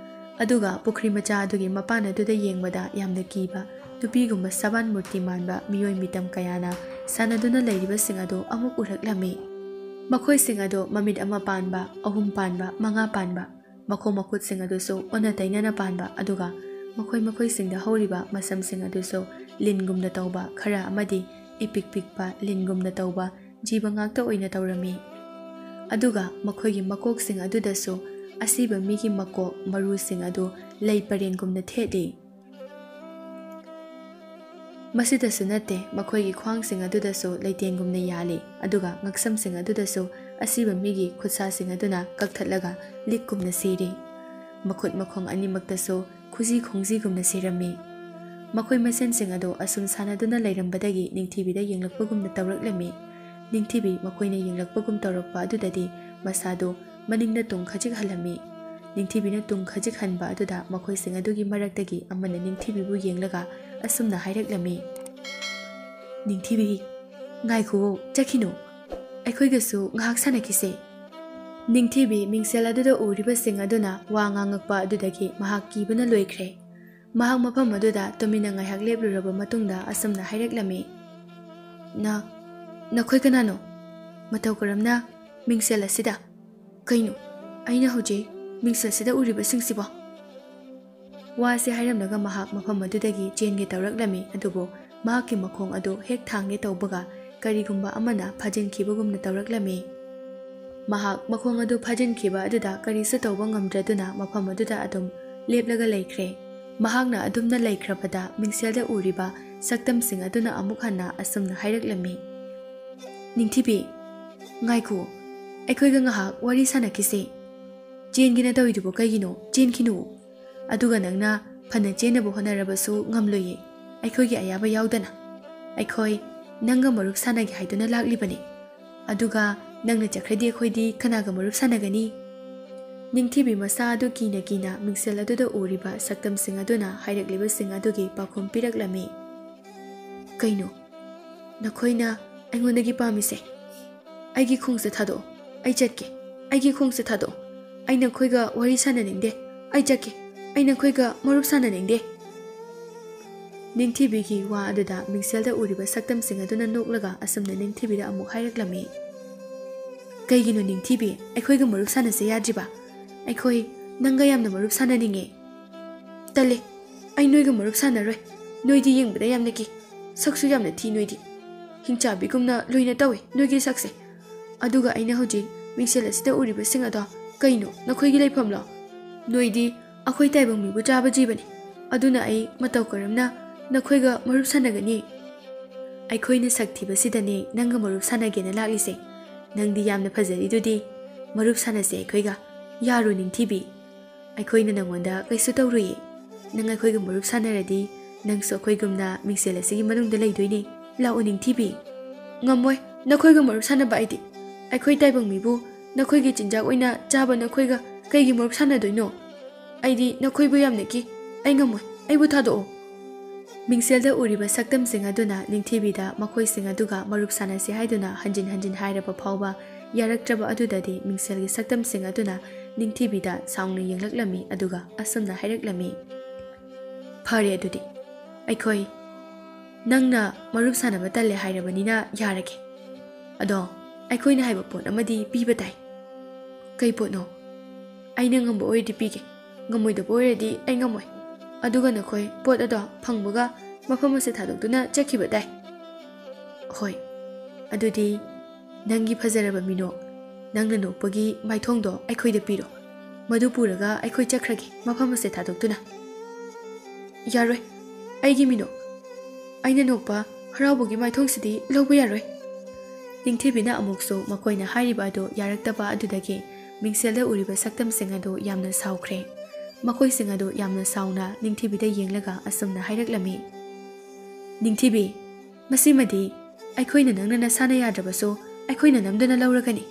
ꯑꯗꯨꯒ ꯄꯨꯈ꯭ꯔꯤ ꯃꯆꯥ ꯑꯗꯨꯒꯤ ꯃꯄꯥꯟ ꯑꯗꯨꯗ ꯌꯦꯡꯕꯗ ꯌꯥꯝꯅ ꯀꯤꯕ ꯅꯨꯄꯤꯒꯨꯝꯕ ꯁꯕꯥꯟ ꯃꯨꯔꯇꯤ ꯃꯥꯟꯕ ꯃꯤꯑꯣꯏ ꯃꯤꯇꯝ ꯀꯌꯥꯅ ꯁꯥꯟꯅꯗꯨꯅ ꯂꯩꯔꯤꯕꯁꯤꯡ ꯑꯗꯨ ꯑꯃꯨꯛ ꯎꯔꯛꯂꯝꯃꯤ꯫ ꯃꯈꯣꯏꯁꯤꯡ ꯑꯗꯨ ꯃꯃꯤꯠ ꯑꯃ ꯄꯥꯟꯕ, ꯑꯍꯨꯝ ꯄꯥꯟꯕ, ꯃꯉꯥ ꯄꯥꯟꯕ, ꯃꯈꯣꯡ ꯃꯈꯨꯠꯁꯤꯡ ꯑꯗꯨꯁꯨ ꯑꯣꯟꯅ ꯇꯩꯅꯅ ꯄꯥꯟꯕ, ꯑꯗꯨꯒ ꯃꯈꯣꯏ ꯃꯈꯣꯏꯁꯤꯡꯗ ꯍꯧꯔꯤꯕ ꯃꯁꯝꯁꯤꯡ ꯑꯗꯨꯁꯨ ꯂꯤꯟꯒꯨꯝꯅ ꯇꯧꯕ, ꯈꯔ ꯑꯃꯗꯤ ꯏꯄꯤꯛ ꯄꯤꯛꯄ ꯂꯤꯟꯒꯨꯝꯅ ꯇꯧꯕ ꯖꯤꯕ ꯉꯥꯛꯇ ꯑꯣꯏꯅ ꯇꯧꯔꯝꯃꯤ꯫ ꯑꯗꯨꯒ ꯃꯈꯣꯏꯒꯤ ꯃꯀꯣꯛꯁꯤꯡ ꯑꯗꯨꯗꯁꯨ ꯑꯁꯤꯕ ꯃꯤꯒꯤ ꯃꯀꯣꯛ ꯃꯔꯨꯁꯤꯡ ꯑꯗꯨ ꯂꯩ ꯄꯔꯦꯡꯒꯨꯝꯅ ꯊꯦꯠꯂꯤ꯫ ꯃꯁꯤꯗꯁꯨ ꯅꯠꯇꯦ, ꯃꯈꯣꯏꯒꯤ ꯈ꯭ꯋꯥꯡꯁꯤꯡ ꯑꯗꯨꯗꯁꯨ ꯂꯩꯇꯦꯡꯒꯨꯝꯅ ꯌꯥꯜꯂꯤ, ꯑꯗꯨꯒ ꯉꯛꯁꯝꯁꯤꯡ ꯑꯗꯨꯗꯁꯨ ꯑꯁꯤꯕ ꯃꯤꯒꯤ ꯈꯨꯠꯁꯥꯁꯤꯡ ꯑꯗꯨꯅ ꯀꯛꯊꯠꯂꯒ ꯂꯤꯛꯀꯨꯝꯅ ꯁꯤꯔꯤ꯫ ꯃꯈꯨꯠ ꯃꯈꯣꯡ ꯑꯅꯤꯃꯛꯇꯁꯨ ꯈꯨꯖꯤ ꯈꯣꯡꯖꯤꯒꯨꯝꯅ ꯁꯤꯔꯝꯃꯤ꯫ ꯃꯈꯣꯏ ꯃꯁꯦꯟꯁꯤꯡ ꯑꯗꯨ ꯑꯁꯨꯝ ꯁꯥꯟꯅꯗꯨꯅ ꯂꯩꯔꯝꯕꯗꯒꯤ ꯅꯤꯡꯊꯤꯕꯤꯗ ꯌꯦꯡꯂꯛꯄꯒꯨꯝꯅ ꯇꯧꯔꯛꯂꯝꯃꯤ꯫ ꯅꯤꯡꯊꯤꯕꯤ ꯃꯈꯣꯏꯅ ꯌꯦꯡꯂꯛꯄꯒꯨꯝ ꯇꯧꯔꯛꯄ ꯑꯗꯨꯗꯗꯤ ꯃꯁꯥꯗꯨ ꯃꯅꯤꯡꯗ ꯇꯨꯡ ꯈꯖꯤꯛ ꯍꯜꯂꯝꯃꯤ꯫ ꯅꯤꯡꯊꯤꯕꯤꯅ ꯇꯨꯡ ꯈꯖꯤꯛ ꯍꯟꯕ ꯑꯗꯨꯗ ꯃꯈꯣꯏꯁꯤꯡ ꯑꯗꯨꯒꯤ ꯃꯔꯛꯇꯒꯤ ꯑꯃꯅ ꯅꯤꯡꯊꯤꯕꯤꯕꯨ ꯌꯦꯡꯂꯒ ꯑꯁꯨꯝꯅ ꯍꯥꯏꯔꯛꯂꯝꯃꯤ, "ꯅꯤꯡꯊꯤꯕꯤ, ꯉꯥꯏꯈꯨꯑꯣ, ꯆꯠꯈꯤꯅꯨ꯫ ꯑꯩꯈꯣꯏꯒꯁꯨ ꯉꯥꯏꯍꯥꯛ ꯁꯥꯟꯅꯈꯤꯁꯦ꯫" ꯅꯤꯡꯊꯤꯕꯤ ꯃꯤꯡꯁꯦꯜ ꯑꯗꯨꯗ ꯎꯔꯤꯕꯁꯤꯡ ꯑꯗꯨꯅ ꯋꯥ ꯉꯥꯡꯉꯛꯄ ꯑꯗꯨꯗꯒꯤ ꯃꯍꯥꯛ ꯀꯤꯕꯅ ꯂꯣꯏꯈ꯭ꯔꯦ꯫ ꯃꯍꯥꯛ ꯃꯐꯝ ꯑꯗꯨꯗ ꯇꯨꯃꯤꯟꯅ ꯉꯥꯏꯍꯥꯛ ꯂꯦꯞꯂꯨꯔꯕ ꯃꯇꯨꯡꯗ ꯑꯁꯨꯝꯅ ꯍꯥꯏꯔꯛꯂꯝꯃꯤ, "ꯅ-, ꯅꯈꯣꯏ ꯀꯅꯥꯅꯣ? ꯃꯇꯧ ꯀꯔꯝꯅ ꯃꯤꯡꯁꯦꯜ ꯑꯁꯤꯗ? ꯀꯩꯅꯣ, ꯑꯩꯅ ꯍꯧꯖꯤꯛ ꯃꯤꯡꯁꯦꯜꯁꯤꯗ ꯎꯔꯤꯕꯁꯤꯡꯁꯤꯕꯣ?" ꯋꯥꯁꯦ ꯍꯥꯏꯔꯝꯂꯒ ꯃꯍꯥꯛ ꯃꯐꯝ ꯑꯗꯨꯗꯒꯤ ꯆꯦꯟꯒꯦ ꯇꯧꯔꯛꯂꯝꯃꯤ, ꯑꯗꯨꯕꯨ ꯃꯍꯥꯛꯀꯤ ꯃꯈꯣꯡ ꯑꯗꯨ ꯍꯦꯛ ꯊꯥꯡꯒꯦ ꯇꯧꯕꯒ ꯀꯔꯤꯒꯨꯝꯕ ꯑꯃꯅ ꯐꯥꯖꯤꯟꯈꯤꯕꯒꯨꯝꯅ ꯇꯧꯔꯛꯂꯝꯃꯤ꯫ ꯃꯍꯥꯛ ꯃꯈꯣꯡ ꯑꯗꯨ ꯐꯥꯖꯤꯟꯈꯤꯕ ꯑꯗꯨꯗ ꯀꯔꯤꯁꯨ ꯇꯧꯕ ꯉꯝꯗ꯭ꯔꯗꯨꯅ ꯃꯐꯝ ꯑꯗꯨꯗ ꯑꯗꯨꯝ ꯂꯦꯞꯂꯒ ꯂꯩꯈ꯭ꯔꯦ꯫ ꯃꯍꯥꯛꯅ ꯑꯗꯨꯝꯅ ꯂꯩꯈ꯭ꯔꯕꯗ ꯃꯤꯡꯁꯦꯜꯗ ꯎꯔꯤꯕ ꯁꯛꯇꯝꯁꯤꯡ ꯑꯗꯨꯅ ꯑꯃꯨꯛ ꯍꯟꯅ ꯑꯁꯨꯝꯅ ꯍꯥꯏꯔꯛꯂꯝꯃꯤ, "ꯅꯤꯡꯊꯤꯕꯤ, ꯉꯥꯏꯈꯣ, ꯑꯩꯈꯣꯏꯒ ꯉꯥꯏꯍꯥꯛ ꯋꯥꯔꯤ ꯁꯥꯟꯅꯈꯤꯁꯤ꯫ ꯆꯦꯟꯒꯦꯅ ꯇꯧꯔꯤꯗꯨꯕꯨ ꯀꯩꯒꯤꯅꯣ? ꯆꯦꯟꯈꯤꯅꯨ꯫ ꯑꯗꯨꯒ ꯅꯪꯅ ꯐꯅ ꯆꯦꯟꯅꯕ ꯍꯣꯠꯅꯔꯕꯁꯨ ꯉꯝꯂꯣꯏꯌꯦ, ꯑꯩꯈꯣꯏꯒꯤ ꯑꯌꯥꯕ ꯌꯥꯎꯗꯅ꯫ ꯑꯩꯈꯣꯏ ꯅꯪꯒ ꯃꯔꯨꯞ ꯁꯥꯟꯅꯒꯦ ꯍꯥꯏꯗꯨꯅ ꯂꯥꯛꯂꯤꯕꯅꯤ꯫ ꯑꯗꯨꯒ ꯅꯪꯅ ꯆꯠꯈ꯭ꯔꯗꯤ ꯑꯩꯈꯣꯏꯗꯤ ꯀꯅꯥꯒ ꯃꯔꯨꯞ ꯁꯥꯟꯅꯒꯅꯤ?" ꯅꯤꯡꯊꯤꯕꯤ ꯃꯁꯥ ꯑꯗꯨ ꯀꯤꯅ ꯀꯤꯅ ꯃꯤꯡꯁꯦꯜ ꯑꯗꯨꯗ ꯎꯔꯤꯕ ꯁꯛꯇꯝꯁꯤꯡ ꯑꯗꯨꯅ ꯍꯥꯏꯔꯛꯂꯤꯕꯁꯤꯡ ꯑꯗꯨꯒꯤ ꯄꯥꯎꯈꯨꯝ ꯄꯤꯔꯛꯂꯝꯃꯤ꯫ "ꯀꯩꯅꯣ ꯅꯈꯣꯏꯅ ꯑꯩꯉꯣꯟꯗꯒꯤ ꯄꯥꯝꯃꯤꯁꯦ? ꯑꯩꯒꯤ ꯈꯣꯡꯁꯦ ꯊꯥꯗꯣꯛꯑꯣ, ꯑꯩ ꯆꯠꯀꯦ꯫ ꯑꯩꯒꯤ ꯈꯣꯡꯁꯦ ꯊꯥꯗꯣꯛꯑꯣ, ꯑꯩ ꯅꯈꯣꯏꯒ ꯋꯥꯔꯤ ꯁꯥꯟꯅꯅꯤꯡꯗꯦ꯫ ꯑꯩ ꯆꯠꯀꯦ, ꯑꯩ ꯅꯈꯣꯏꯒ ꯃꯔꯨꯞ ꯁꯥꯟꯅꯅꯤꯡꯗꯦ꯫" ꯅꯤꯡꯊꯤꯕꯤꯒꯤ ꯋꯥ ꯑꯗꯨꯗ ꯃꯤꯡꯁꯦꯜꯗ ꯎꯔꯤꯕ ꯁꯛꯇꯝꯁꯤꯡ ꯑꯗꯨꯅ ꯅꯣꯛꯂꯒ ꯑꯁꯨꯝꯅ ꯅꯤꯡꯊꯤꯕꯤꯗ ꯑꯃꯨꯛ ꯍꯥꯏꯔꯛꯂꯝꯃꯤ, "ꯀꯩꯒꯤꯅꯣ ꯅꯤꯡꯊꯤꯕꯤ, ꯑꯩꯈꯣꯏꯒ ꯃꯔꯨꯞ ꯁꯥꯟꯅꯁꯦ ꯌꯥꯗ꯭ꯔꯤꯕ? ꯑꯩꯈꯣꯏ ꯅꯪꯒ ꯌꯥꯝꯅ ꯃꯔꯨꯞ ꯁꯥꯟꯅꯅꯤꯡꯉꯦ꯫" "ꯇꯜꯂꯦ, ꯑꯩ ꯅꯣꯏꯒ ꯃꯔꯨꯞ ꯁꯥꯟꯅꯔꯣꯏ꯫ ꯅꯣꯏꯗꯤ ꯌꯦꯡꯕꯗ ꯌꯥꯝꯅ ꯀꯤ, ꯁꯛꯁꯨ ꯌꯥꯝꯅ ꯊꯤ ꯅꯣꯏꯗꯤ꯫ ꯍꯤꯡꯆꯥꯕꯤꯒꯨꯝꯅ ꯂꯣꯏꯅ ꯇꯧꯋꯦ ꯅꯣꯏꯒꯤ ꯁꯛꯁꯦ꯫ ꯑꯗꯨꯒ ꯑꯩꯅ ꯍꯧꯖꯤꯛ ꯃꯤꯡꯁꯦꯜ ꯑꯁꯤꯗ ꯎꯔꯤꯕꯁꯤꯡ ꯑꯗꯣ ꯀꯩꯅꯣ, ꯅꯈꯣꯏꯒꯤ ꯂꯩꯐꯝꯂꯣ? ꯅꯣꯏꯗꯤ ꯑꯩꯈꯣꯏ ꯇꯥꯏꯕꯪ ꯃꯤꯕꯨ ꯆꯥꯕ ꯖꯤꯕꯅꯤ꯫ ꯑꯗꯨꯅ ꯑꯩ ꯃꯇꯧ ꯀꯔꯝꯅ ꯅꯈꯣꯏꯒ ꯃꯔꯨꯞ ꯁꯥꯟꯅꯒꯅꯤ? ꯑꯩꯈꯣꯏꯅ ꯁꯛ ꯊꯤꯕꯁꯤꯗꯅꯦ ꯅꯪꯒ ꯃꯔꯨꯞ ꯁꯥꯟꯅꯒꯦꯅ ꯂꯥꯛꯂꯤꯁꯦ꯫ ꯅꯪꯗꯤ ꯌꯥꯝꯅ ꯐꯖꯔꯤꯗꯨꯗꯤ꯫ ꯃꯔꯨꯞ ꯁꯥꯟꯅꯁꯦ ꯑꯩꯈꯣꯏꯒ꯫ ꯌꯥꯔꯣ ꯅꯤꯡꯊꯤꯕꯤ꯫ ꯑꯩꯈꯣꯏꯅ ꯅꯪꯉꯣꯟꯗ ꯀꯩꯁꯨ ꯇꯧꯔꯣꯏꯌꯦ꯫ ꯅꯪ ꯑꯩꯈꯣꯏꯒ ꯃꯔꯨꯞ ꯁꯥꯟꯅꯔꯗꯤ ꯅꯪꯁꯨ ꯑꯩꯈꯣꯏꯒꯨꯝꯅ ꯃꯤꯡꯁꯦꯜ ꯑꯁꯤꯒꯤ ꯃꯅꯨꯡꯗ ꯂꯩꯗꯣꯏꯅꯦ꯫ ꯂꯥꯛꯑꯣ ꯅꯤꯡꯊꯤꯕꯤ꯫" "ꯉꯝꯃꯣꯏ, ꯅꯈꯣꯏꯒ ꯃꯔꯨꯞ ꯁꯥꯟꯅꯕ ꯑꯩꯗꯤ꯫ ꯑꯩꯈꯣꯏ ꯇꯥꯏꯕꯪ ꯃꯤꯕꯨ ꯅꯈꯣꯏꯒꯤ ꯆꯤꯟꯖꯥꯛ ꯑꯣꯏꯅ ꯆꯥꯕ ꯅꯈꯣꯏꯒ ꯀꯩꯒꯤ ꯃꯔꯨꯞ ꯁꯥꯟꯅꯗꯣꯏꯅꯣ? ꯑꯩꯗꯤ ꯅꯈꯣꯏꯕꯨ ꯌꯥꯝꯅ ꯀꯤ꯫ ꯑꯩ ꯉꯝꯃꯣꯏ꯫ ꯑꯩꯕꯨ ꯊꯥꯗꯣꯛꯑꯣ꯫ ꯃꯤꯡꯁꯦꯜꯗ ꯎꯔꯤꯕ ꯁꯛꯇꯝꯁꯤꯡ ꯑꯗꯨꯅ ꯅꯤꯡꯊꯤꯕꯤꯗ ꯃꯈꯣꯏꯁꯤꯡ ꯑꯗꯨꯒ ꯃꯔꯨꯞ ꯁꯥꯟꯅꯁꯤ ꯍꯥꯏꯗꯨꯅ ꯍꯟꯖꯤꯟ ꯍꯟꯖꯤꯟ ꯍꯥꯏꯔꯕ ꯐꯥꯎꯕ ꯌꯥꯔꯛꯇ꯭ꯔꯕ ꯑꯗꯨꯗꯗꯤ ꯃꯤꯡꯁꯦꯜꯒꯤ ꯁꯛꯇꯝꯁꯤꯡ ꯑꯗꯨꯅ ꯅꯤꯡꯊꯤꯕꯤꯗ ꯁꯥꯎꯅ ꯌꯦꯡꯂꯛꯂꯝꯃꯤ, ꯑꯗꯨꯒ ꯑꯁꯨꯝꯅ ꯍꯥꯏꯔꯛꯂꯝꯃꯤ, "ꯐꯔꯦ ꯑꯗꯨꯗꯤ, ꯑꯩꯈꯣꯏ ꯅꯪꯅ ꯃꯔꯨꯞ ꯁꯥꯟꯅꯕ ꯇꯜꯂꯦ ꯍꯥꯏꯔꯕꯅꯤꯅ ꯌꯥꯔꯒꯦ꯫ ꯑꯗꯣ ꯑꯩꯈꯣꯏꯅ ꯍꯥꯏꯕ ꯄꯣꯠ ꯑꯃꯗꯤ ꯄꯤꯕ ꯇꯥꯏ꯫" "ꯀꯩ ꯄꯣꯠꯅꯣ?" "ꯑꯩꯅ ꯉꯝꯕ ꯑꯣꯏꯔꯗꯤ ꯄꯤꯒꯦ, ꯉꯝꯃꯣꯏꯗꯕ ꯑꯣꯏꯔꯗꯤ ꯑꯩ ꯉꯝꯃꯣꯏ꯫ ꯑꯗꯨꯒ ꯅꯈꯣꯏ ꯄꯣꯠ ꯑꯗꯣ ꯐꯪꯕꯒ ꯃꯐꯝ ꯑꯁꯤ ꯊꯥꯗꯣꯛꯇꯨꯅ ꯆꯠꯈꯤꯕ ꯇꯥꯏ꯫" "ꯍꯣꯏ, ꯑꯗꯨꯗꯤ ꯅꯪꯒꯤ ꯐꯖꯔꯕ ꯃꯤꯅꯣꯛ, ꯅꯪꯅ ꯅꯣꯛꯄꯒꯤ ꯃꯥꯏꯊꯣꯡꯗꯣ ꯑꯩꯈꯣꯏꯗ ꯄꯤꯔꯣ꯫ ꯃꯗꯨ ꯄꯨꯔꯒ ꯑꯩꯈꯣꯏ ꯆꯠꯈ꯭ꯔꯒꯦ, ꯃꯐꯝ ꯑꯁꯦ ꯊꯥꯗꯣꯛꯇꯨꯅ꯫" "ꯌꯥꯔꯣꯏ, ꯑꯩꯒꯤ ꯃꯤꯅꯣꯛ, ꯑꯩꯅ ꯅꯣꯛꯄ ꯍꯔꯥꯎꯕꯒꯤ ꯃꯥꯏꯊꯣꯡꯁꯤꯗꯤ ꯂꯧꯕ ꯌꯥꯔꯣꯏ꯫" ꯅꯤꯡꯊꯤꯕꯤꯅ ꯑꯃꯨꯛꯁꯨ ꯃꯈꯣꯏꯅ ꯍꯥꯏꯔꯤꯕ ꯑꯗꯨ ꯌꯥꯔꯛꯇꯕ ꯑꯗꯨꯗꯒꯤ ꯃꯤꯡꯁꯦꯜꯗ ꯎꯔꯤꯕ ꯁꯛꯇꯝꯁꯤꯡ ꯑꯗꯨ ꯌꯥꯝꯅ ꯁꯥꯎꯈ꯭ꯔꯦ꯫ ꯃꯈꯣꯏꯁꯤꯡ ꯑꯗꯨ ꯌꯥꯝꯅ ꯁꯥꯎꯅ ꯅꯤꯡꯊꯤꯕꯤꯗ ꯌꯦꯡꯂꯒ ꯑꯁꯨꯝꯅ ꯍꯥꯏꯔꯛꯂꯝꯃꯤ, "ꯅꯤꯡꯊꯤꯕꯤ, ꯃꯁꯤꯃꯗꯤ ꯑꯩꯈꯣꯏꯅ ꯅꯪꯅ ꯅꯁꯥꯅ ꯌꯥꯗ꯭ꯔꯕꯁꯨ ꯑꯩꯈꯣꯏꯅ ꯅꯝꯗꯨꯅ ꯂꯧꯔꯒꯅꯤ꯫"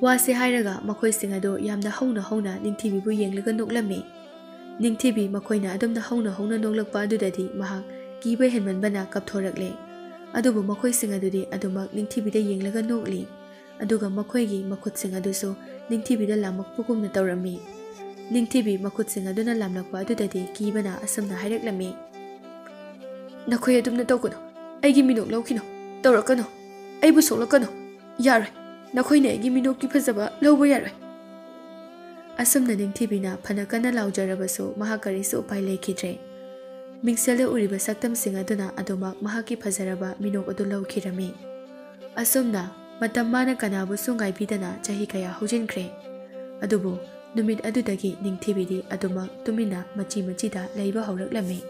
ꯋꯥꯁꯦ ꯍꯥꯏꯔꯒ ꯃꯈꯣꯏꯁꯤꯡ ꯑꯗꯨ ꯌꯥꯝꯅ ꯍꯧꯅ ꯍꯧꯅ ꯅꯤꯡꯊꯤꯕꯤꯕꯨ ꯌꯦꯡꯂꯒ ꯅꯣꯛꯂꯝꯃꯤ꯫ ꯅꯤꯡꯊꯤꯕꯤ ꯃꯈꯣꯏꯅ ꯑꯗꯨꯝꯅ ꯍꯧꯅ ꯍꯧꯅ ꯅꯣꯛꯂꯛꯄ ꯑꯗꯨꯗꯗꯤ ꯃꯍꯥꯛ ꯀꯤꯕ ꯍꯦꯟꯃꯟꯕꯅ ꯀꯞꯊꯣꯔꯛꯂꯦ꯫ ꯑꯗꯨꯕꯨ ꯃꯈꯣꯏꯁꯤꯡ ꯑꯗꯨꯗꯤ ꯑꯗꯨꯃꯛ ꯅꯤꯡꯊꯤꯕꯤꯗ ꯌꯦꯡꯂꯒ ꯅꯣꯛꯂꯤ꯫ ꯑꯗꯨꯒ ꯃꯈꯣꯏꯒꯤ ꯃꯈꯨꯠꯁꯤꯡ ꯑꯗꯨꯁꯨ ꯅꯤꯡꯊꯤꯕꯤꯗ ꯂꯥꯝꯃꯛꯄꯒꯨꯝꯅ ꯇꯧꯔꯝꯃꯤ꯫ ꯅꯤꯡꯊꯤꯕꯤ ꯃꯈꯨꯠꯁꯤꯡ ꯑꯗꯨꯅ ꯂꯥꯝꯂꯛꯄ ꯑꯗꯨꯗꯗꯤ ꯀꯤꯕꯅ ꯑꯁꯨꯝꯅ ꯍꯥꯏꯔꯛꯂꯝꯃꯤ, "ꯅꯈꯣꯏ ꯑꯗꯨꯝꯅ ꯇꯧꯒꯅꯨ꯫ ꯑꯩꯒꯤ ꯃꯤꯅꯣꯛ ꯂꯧꯈꯤꯅꯨ꯫ ꯇꯧꯔꯛꯀꯅꯨ꯫ ꯑꯩꯕꯨ ꯁꯣꯛꯂꯛꯀꯅꯨ꯫ ꯌꯥꯔꯣꯏ꯫ ꯅꯈꯣꯏꯅ ꯑꯩꯒꯤ ꯃꯤꯅꯣꯛꯀꯤ ꯐꯖꯕ ꯂꯧꯕ ꯌꯥꯔꯣꯏ꯫" ꯑꯁꯨꯝꯅ ꯅꯤꯡꯊꯤꯕꯤꯅ ꯐꯅ ꯀꯟꯅ ꯂꯥꯎꯖꯔꯕꯁꯨ ꯃꯍꯥꯛ ꯀꯔꯤꯁꯨ ꯎꯄꯥꯏ ꯂꯩꯈꯤꯗ꯭ꯔꯦ꯫ ꯃꯤꯡꯁꯦꯜꯗ ꯎꯔꯤꯕ ꯁꯛꯇꯝꯁꯤꯡ ꯑꯗꯨꯅ ꯑꯗꯨꯃꯛ ꯃꯍꯥꯛꯀꯤ ꯐꯖꯔꯕ ꯃꯤꯅꯣꯛ ꯑꯗꯨ ꯂꯧꯈꯤꯔꯝꯃꯤ꯫ ꯑꯁꯨꯝꯅ ꯃꯇꯝ ꯃꯥꯅ ꯀꯅꯥꯕꯨꯁꯨ ꯉꯥꯏꯕꯤꯗꯅ ꯆꯍꯤ ꯀꯌꯥ ꯍꯧꯖꯤꯟꯈ꯭ꯔꯦ꯫ ꯑꯗꯨꯕꯨ ꯅꯨꯃꯤꯠ ꯑꯗꯨꯗꯒꯤ ꯅꯤꯡꯊꯤꯕꯤꯗꯤ ꯑꯗꯨꯃꯛ ꯇꯨꯃꯤꯟꯅ ꯃꯆꯤ ꯃꯆꯤꯗ ꯂꯩꯕ ꯍꯧꯔꯛꯂꯝꯃꯤ꯫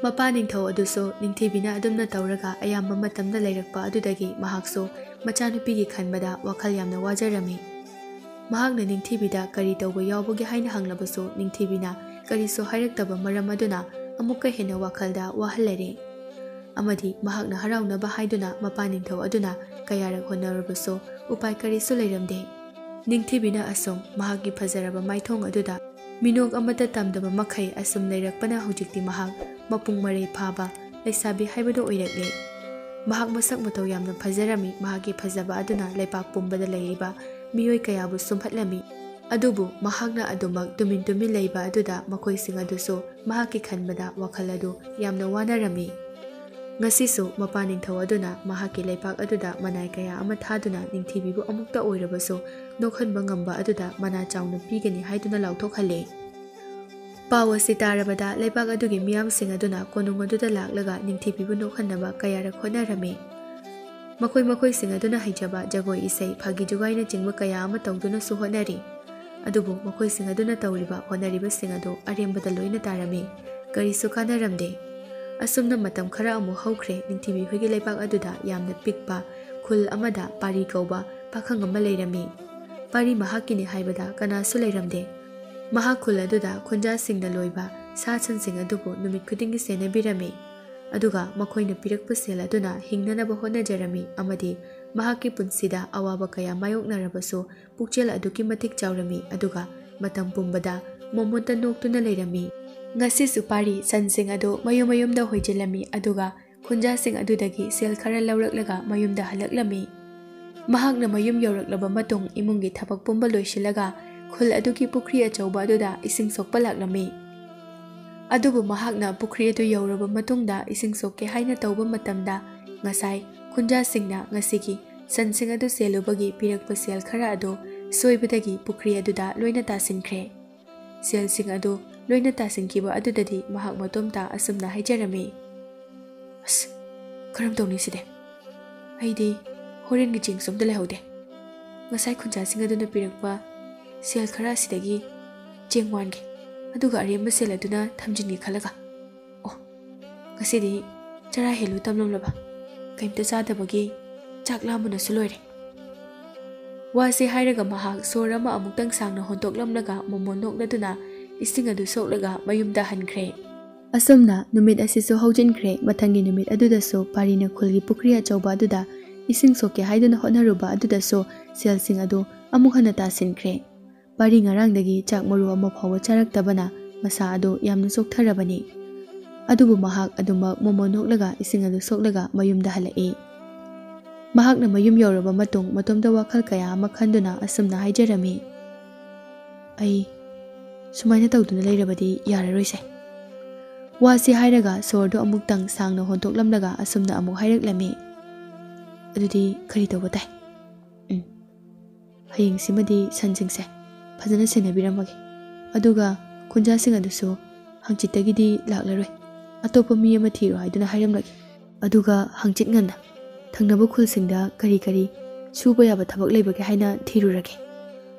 ꯃꯄꯥ ꯅꯤꯡꯊꯧ ꯑꯗꯨꯁꯨ ꯅꯤꯡꯊꯤꯕꯤꯅ ꯑꯗꯨꯝꯅ ꯇꯧꯔꯒ ꯑꯌꯥꯝꯕ ꯃꯇꯝꯗ ꯂꯩꯔꯛꯄ ꯑꯗꯨꯗꯒꯤ ꯃꯍꯥꯛꯁꯨ ꯃꯆꯥꯅꯨꯄꯤꯒꯤ ꯈꯟꯕꯗ ꯋꯥꯈꯜ ꯌꯥꯝꯅ ꯋꯥꯖꯔꯝꯃꯤ꯫ ꯃꯍꯥꯛꯅ ꯅꯤꯡꯊꯤꯕꯤꯗ ꯀꯔꯤ ꯇꯧꯕ ꯌꯥꯎꯕꯒꯦ ꯍꯥꯏꯅ ꯍꯪꯂꯕꯁꯨ ꯅꯤꯡꯊꯤꯕꯤꯅ ꯀꯔꯤꯁꯨ ꯍꯥꯏꯔꯛꯇꯕ ꯃꯔꯝ ꯑꯗꯨꯅ ꯑꯃꯨꯛꯀ ꯍꯦꯟꯅ ꯋꯥꯈꯜꯗ ꯋꯥꯍꯜꯂꯔꯦ꯫ ꯑꯃꯗꯤ ꯃꯍꯥꯛꯅ ꯍꯔꯥꯎꯅꯕ ꯍꯥꯏꯗꯨꯅ ꯃꯄꯥ ꯅꯤꯡꯊꯧ ꯑꯗꯨꯅ ꯀꯌꯥꯔꯛ ꯍꯣꯠꯅꯔꯕꯁꯨ ꯎꯄꯥꯏ ꯀꯔꯤꯁꯨ ꯂꯩꯔꯝꯗꯦ꯫ ꯅꯤꯡꯊꯤꯕꯤꯅ ꯑꯁꯨꯝ ꯃꯍꯥꯛꯀꯤ ꯐꯖꯔꯕ ꯃꯥꯏꯊꯣꯡ ꯑꯗꯨꯗ ꯃꯤꯅꯣꯛ ꯑꯃꯠꯇ ꯇꯝꯗꯕ ꯃꯈꯩ ꯑꯁꯨꯝ ꯂꯩꯔꯛꯄꯅ ꯍꯧꯖꯤꯛꯇꯤ ꯃꯍꯥꯛ ꯃꯄꯨꯡ ꯃꯔꯩ ꯐꯥꯕ ꯂꯩꯁꯥꯕꯤ ꯍꯥꯏꯕꯗꯨ ꯑꯣꯏꯔꯛꯂꯦ꯫ ꯃꯍꯥꯛ ꯃꯁꯛ ꯃꯇꯧ ꯌꯥꯝꯅ ꯐꯖꯔꯝꯃꯤ꯫ ꯃꯍꯥꯛꯀꯤ ꯐꯖꯕ ꯑꯗꯨꯅ ꯂꯩꯄꯥꯛ ꯄꯨꯝꯕꯗ ꯂꯩꯔꯤꯕ ꯃꯤꯑꯣꯏ ꯀꯌꯥꯕꯨ ꯁꯨꯝꯍꯠꯂꯝꯃꯤ꯫ ꯑꯗꯨꯕꯨ ꯃꯍꯥꯛꯅ ꯑꯗꯨꯃꯛ ꯇꯨꯃꯤꯟ ꯇꯨꯃꯤꯟ ꯂꯩꯕ ꯑꯗꯨꯗ ꯃꯈꯣꯏꯁꯤꯡ ꯑꯗꯨꯁꯨ ꯃꯍꯥꯛꯀꯤ ꯈꯟꯕꯗ ꯋꯥꯈꯜ ꯑꯗꯨ ꯌꯥꯝꯅ ꯋꯥꯅꯔꯝꯃꯤ꯫ ꯉꯁꯤꯁꯨ ꯃꯄꯥ ꯅꯤꯡꯊꯧ ꯑꯗꯨꯅ ꯃꯍꯥꯛꯀꯤ ꯂꯩꯄꯥꯛ ꯑꯗꯨꯗ ꯃꯅꯥꯏ ꯀꯌꯥ ꯑꯃ ꯊꯥꯗꯨꯅ ꯅꯤꯡꯊꯤꯕꯤꯕꯨ ꯑꯃꯨꯛꯇ ꯑꯣꯏꯔꯕꯁꯨ ꯅꯣꯛꯍꯟꯕ ꯉꯝꯕ ꯑꯗꯨꯗ ꯃꯅꯥ ꯆꯥꯎꯅ ꯄꯤꯒꯅꯤ ꯍꯥꯏꯗꯨꯅ ꯂꯥꯎꯊꯣꯛꯍꯜꯂꯦ꯫ ꯄꯥꯎ ꯑꯁꯤ ꯇꯥꯔꯕꯗ ꯂꯩꯕꯥꯛ ꯑꯗꯨꯒꯤ ꯃꯤꯌꯥꯝꯁꯤꯡ ꯑꯗꯨꯅ ꯀꯣꯅꯨꯡ ꯑꯗꯨꯗ ꯂꯥꯛꯂꯒ ꯅꯤꯡꯊꯤꯕꯤꯕꯨ ꯅꯣꯛꯍꯟꯅꯕ ꯀꯌꯥꯔꯛ ꯍꯣꯠꯅꯔꯝꯃꯤ꯫ ꯃꯈꯣꯏ ꯃꯈꯣꯏꯁꯤꯡ ꯑꯗꯨꯅ ꯍꯩꯖꯕ ꯖꯒꯣꯏ ꯏꯁꯩ, ꯐꯥꯒꯤ ꯖꯨꯒꯥꯏꯅꯆꯤꯡꯕ ꯀꯌꯥ ꯑꯃ ꯇꯧꯗꯨꯅꯁꯨ ꯍꯣꯠꯅꯔꯤ꯫ ꯑꯗꯨꯕꯨ ꯃꯈꯣꯏꯁꯤꯡ ꯑꯗꯨꯅ ꯇꯧꯔꯤꯕ ꯍꯣꯠꯅꯔꯤꯕꯁꯤꯡ ꯑꯗꯨ ꯑꯔꯦꯝꯕꯗ ꯂꯣꯏꯅ ꯇꯥꯔꯝꯃꯤ꯫ ꯀꯔꯤꯁꯨ ꯀꯥꯟꯅꯔꯝꯗꯦ꯫ ꯑꯁꯨꯝꯅ ꯃꯇꯝ ꯈꯔ ꯑꯃꯨꯛ ꯍꯧꯈ꯭ꯔꯦ꯫ ꯅꯤꯡꯊꯤꯕꯤ ꯍꯣꯏꯒꯤ ꯂꯩꯕꯥꯛ ꯑꯗꯨꯗ ꯌꯥꯝꯅ ꯄꯤꯛꯄ ꯈꯨꯜ ꯑꯃꯗ ꯄꯥꯔꯤ ꯀꯧꯕ ꯄꯥꯈꯪ ꯑꯃ ꯂꯩꯔꯝꯃꯤ꯫ ꯄꯥꯔꯤ ꯃꯍꯥꯛꯀꯤꯅꯤ ꯍꯥꯏꯕꯗ ꯀꯅꯥꯁꯨ ꯂꯩꯔꯝꯗꯦ꯫ ꯃꯍꯥꯛ ꯈꯨꯜ ꯑꯗꯨꯗ ꯈꯨꯟꯖꯥꯁꯤꯡꯅ ꯂꯣꯏꯕ ꯁꯥ ꯁꯟꯁꯤꯡ ꯑꯗꯨꯕꯨ ꯅꯨꯃꯤꯠ ꯈꯨꯗꯤꯡꯒꯤ ꯁꯦꯟꯅꯕꯤꯔꯝꯃꯤ꯫ ꯑꯗꯨꯒ ꯃꯈꯣꯏꯅ ꯄꯤꯔꯛꯄ ꯁꯦꯜ ꯑꯗꯨꯅ ꯍꯤꯡꯅꯅꯕ ꯍꯣꯠꯅꯖꯔꯝꯃꯤ ꯑꯃꯗꯤ ꯃꯍꯥꯛꯀꯤ ꯄꯨꯟꯁꯤꯗ ꯑꯋꯥꯕ ꯀꯌꯥ ꯃꯥꯌꯣꯛꯅꯔꯕꯁꯨ ꯄꯨꯛꯆꯦꯜ ꯑꯗꯨꯛꯀꯤ ꯃꯇꯤꯛ ꯆꯥꯎꯔꯝꯃꯤ꯫ ꯑꯗꯨꯒ ꯃꯇꯝ ꯄꯨꯝꯕꯗ ꯃꯣꯃꯣꯟꯇ ꯅꯣꯛꯇꯨꯅ ꯂꯩꯔꯝꯃꯤ꯫ ꯉꯁꯤꯁꯨ ꯄꯥꯔꯤ ꯁꯟꯁꯤꯡ ꯑꯗꯨ ꯃꯌꯨꯝ ꯃꯌꯨꯝꯗ ꯍꯣꯏꯖꯤꯜꯂꯝꯃꯤ꯫ ꯑꯗꯨꯒ ꯈꯨꯟꯖꯥꯁꯤꯡ ꯑꯗꯨꯗꯒꯤ ꯁꯦꯜ ꯈꯔ ꯂꯧꯔꯛꯂꯒ ꯃꯌꯨꯝꯗ ꯍꯜꯂꯛꯂꯝꯃꯤ꯫ ꯃꯍꯥꯛꯅ ꯃꯌꯨꯝ ꯌꯧꯔꯛꯂꯕ ꯃꯇꯨꯡ ꯏꯃꯨꯡꯒꯤ ꯊꯕꯛ ꯄꯨꯝꯕ ꯂꯣꯏꯁꯤꯜꯂꯒ ꯈꯨꯜ ꯑꯗꯨꯒꯤ ꯄꯨꯈ꯭ꯔꯤ ꯑꯆꯧꯕ ꯑꯗꯨꯗ ꯏꯁꯤꯡ ꯁꯣꯛꯄ ꯂꯥꯛꯂꯝꯃꯤ꯫ ꯑꯗꯨꯕꯨ ꯃꯍꯥꯛꯅ ꯄꯨꯈ꯭ꯔꯤ ꯑꯗꯨ ꯌꯧꯔꯕ ꯃꯇꯨꯡꯗ ꯏꯁꯤꯡ ꯁꯣꯛꯀꯦ ꯍꯥꯏꯅ ꯇꯧꯕ ꯃꯇꯝꯗ ꯉꯁꯥꯏ ꯈꯨꯟꯖꯥꯁꯤꯡꯅ ꯉꯁꯤꯒꯤ ꯁꯟꯁꯤꯡ ꯑꯗꯨ ꯁꯦꯜꯂꯨꯕꯒꯤ ꯄꯤꯔꯛꯄ ꯁꯦꯜ ꯈꯔ ꯑꯗꯨ ꯁꯣꯏꯕꯗꯒꯤ ꯄꯨꯈ꯭ꯔꯤ ꯑꯗꯨꯗ ꯂꯣꯏꯅ ꯇꯥꯁꯤꯟꯈ꯭ꯔꯦ꯫ ꯁꯦꯜꯁꯤꯡ ꯑꯗꯨ ꯂꯣꯏꯅ ꯇꯥꯁꯤꯟꯈꯤꯕ ꯑꯗꯨꯗꯗꯤ ꯃꯍꯥꯛ ꯃꯇꯣꯝꯇ ꯑꯁꯨꯝꯅ ꯍꯥꯏꯖꯔꯝꯃꯤ, "ꯑꯁ, ꯀꯔꯝ ꯇꯧꯅꯤ ꯁꯤꯗꯤ? ꯑꯩꯗꯤ ꯍꯣꯔꯦꯟꯒꯤ ꯆꯦꯡꯁꯨ ꯑꯝꯇ ꯂꯩꯍꯧꯗꯦ꯫ ꯉꯁꯥꯏ ꯈꯨꯟꯖꯥꯁꯤꯡ ꯑꯗꯨꯅ ꯄꯤꯔꯛꯄ ꯁꯦꯜ ꯈꯔ ꯑꯁꯤꯗꯒꯤ ꯆꯦꯡ ꯋꯥꯟꯒꯦ, ꯑꯗꯨꯒ ꯑꯔꯦꯝꯕ ꯁꯦꯜ ꯑꯗꯨꯅ ꯊꯝꯖꯤꯟꯒꯦ ꯈꯜꯂꯒ꯫ ꯑꯣ, ꯉꯁꯤꯗꯤ ꯆꯔꯥ ꯍꯦꯜꯂꯨ ꯇꯝꯂꯝꯂꯕ? ꯀꯩꯝꯇ ꯆꯥꯗꯕꯒꯤ ꯆꯥꯛ ꯂꯥꯝꯕꯅꯁꯨ ꯂꯣꯏꯔꯦ꯫" ꯋꯥꯁꯤ ꯍꯥꯏꯔꯒ ꯃꯍꯥꯛ ꯁꯣꯔ ꯑꯃ ꯑꯃꯨꯛꯇꯪ ꯁꯥꯡꯅ ꯍꯣꯟꯗꯣꯛꯂꯝꯂꯒ ꯃꯣꯃꯣꯟ ꯅꯣꯛꯂꯗꯨꯅ ꯏꯁꯤꯡ ꯑꯗꯨ ꯁꯣꯛꯂꯒ ꯃꯌꯨꯝꯗ ꯍꯟꯈ꯭ꯔꯦ꯫ ꯑꯁꯨꯝꯅ ꯅꯨꯃꯤꯠ ꯑꯁꯤꯁꯨ ꯍꯧꯖꯤꯟꯈ꯭ꯔꯦ꯫ ꯃꯊꯪꯒꯤ ꯅꯨꯃꯤꯠ ꯑꯗꯨꯗꯁꯨ ꯄꯥꯔꯤꯅ ꯈꯨꯜꯒꯤ ꯄꯨꯈ꯭ꯔꯤ ꯑꯆꯧꯕ ꯑꯗꯨꯗ ꯏꯁꯤꯡ ꯁꯣꯛꯀꯦ ꯍꯥꯏꯗꯨꯅ ꯍꯣꯠꯅꯔꯨꯕ ꯑꯗꯨꯗꯁꯨ ꯁꯦꯜꯁꯤꯡ ꯑꯗꯨ ꯑꯃꯨꯛ ꯍꯟꯅ ꯇꯥꯁꯤꯟꯈ꯭ꯔꯦ꯫ ꯄꯥꯔꯤ ꯉꯔꯥꯡꯗꯒꯤ ꯆꯥꯛ ꯃꯔꯨ ꯑꯃ ꯐꯥꯎꯕ ꯆꯥꯔꯛꯇꯕꯅ ꯃꯁꯥ ꯑꯗꯨ ꯌꯥꯝꯅ ꯆꯣꯛꯊꯔꯕꯅꯤ꯫ ꯑꯗꯨꯕꯨ ꯃꯍꯥꯛ ꯑꯗꯨꯃꯛ ꯃꯣꯃꯣ ꯅꯣꯛꯂꯒ ꯏꯁꯤꯡ ꯑꯗꯨ ꯁꯣꯛꯂꯒ ꯃꯌꯨꯝꯗ ꯍꯜꯂꯛꯏ꯫ ꯃꯍꯥꯛꯅ ꯃꯌꯨꯝ ꯌꯧꯔꯕ ꯃꯇꯨꯡ ꯃꯇꯣꯝꯇ ꯋꯥꯈꯜ ꯀꯌꯥ ꯑꯃ ꯈꯟꯗꯨꯅ ꯑꯁꯨꯝꯅ ꯍꯥꯏꯖꯔꯝꯃꯤ, "ꯑꯩ ꯁꯨꯃꯥꯏꯅ ꯇꯧꯗꯨꯅ ꯂꯩꯔꯕꯗꯤ ꯌꯥꯔꯔꯣꯏꯁꯦ"꯫ ꯋꯥꯁꯤ ꯍꯥꯏꯔꯒ ꯁꯣꯔꯗꯨ ꯑꯃꯨꯛꯇꯪ ꯁꯥꯡꯅ ꯍꯣꯟꯗꯣꯛꯂꯝꯂꯒ ꯑꯁꯨꯝꯅ ꯑꯃꯨꯛ ꯍꯥꯏꯔꯛꯂꯝꯃꯤ, "ꯑꯗꯨꯗꯤ ꯀꯔꯤ ꯇꯧꯕ ꯇꯥꯏ? ꯎꯝ, ꯍꯌꯦꯡꯁꯤꯃꯗꯤ ꯁꯟꯁꯤꯡꯁꯦ ꯐꯖꯅ ꯁꯦꯟꯅꯕꯤꯔꯝꯃꯒꯦ꯫ ꯑꯗꯨꯒ ꯈꯨꯟꯖꯥꯁꯤꯡ ꯑꯗꯨꯁꯨ ꯍꯪꯆꯤꯠꯇꯒꯤꯗꯤ ꯂꯥꯛꯂꯔꯣꯏ꯫ ꯑꯇꯣꯞꯄ ꯃꯤ ꯑꯃ ꯊꯤꯔꯣ ꯍꯥꯏꯗꯨꯅ ꯍꯥꯏꯔꯝꯂꯒꯦ꯫ ꯑꯗꯨꯒ ꯍꯪꯆꯤꯠ ꯉꯟꯅ ꯊꯪꯅꯕ ꯈꯨꯜꯁꯤꯡꯗ ꯀꯔꯤ ꯀꯔꯤ ꯁꯨꯕ ꯌꯥꯕ ꯊꯕꯛ ꯂꯩꯕꯒꯦ ꯍꯥꯏꯅ ꯊꯤꯔꯨꯔꯒꯦ"꯫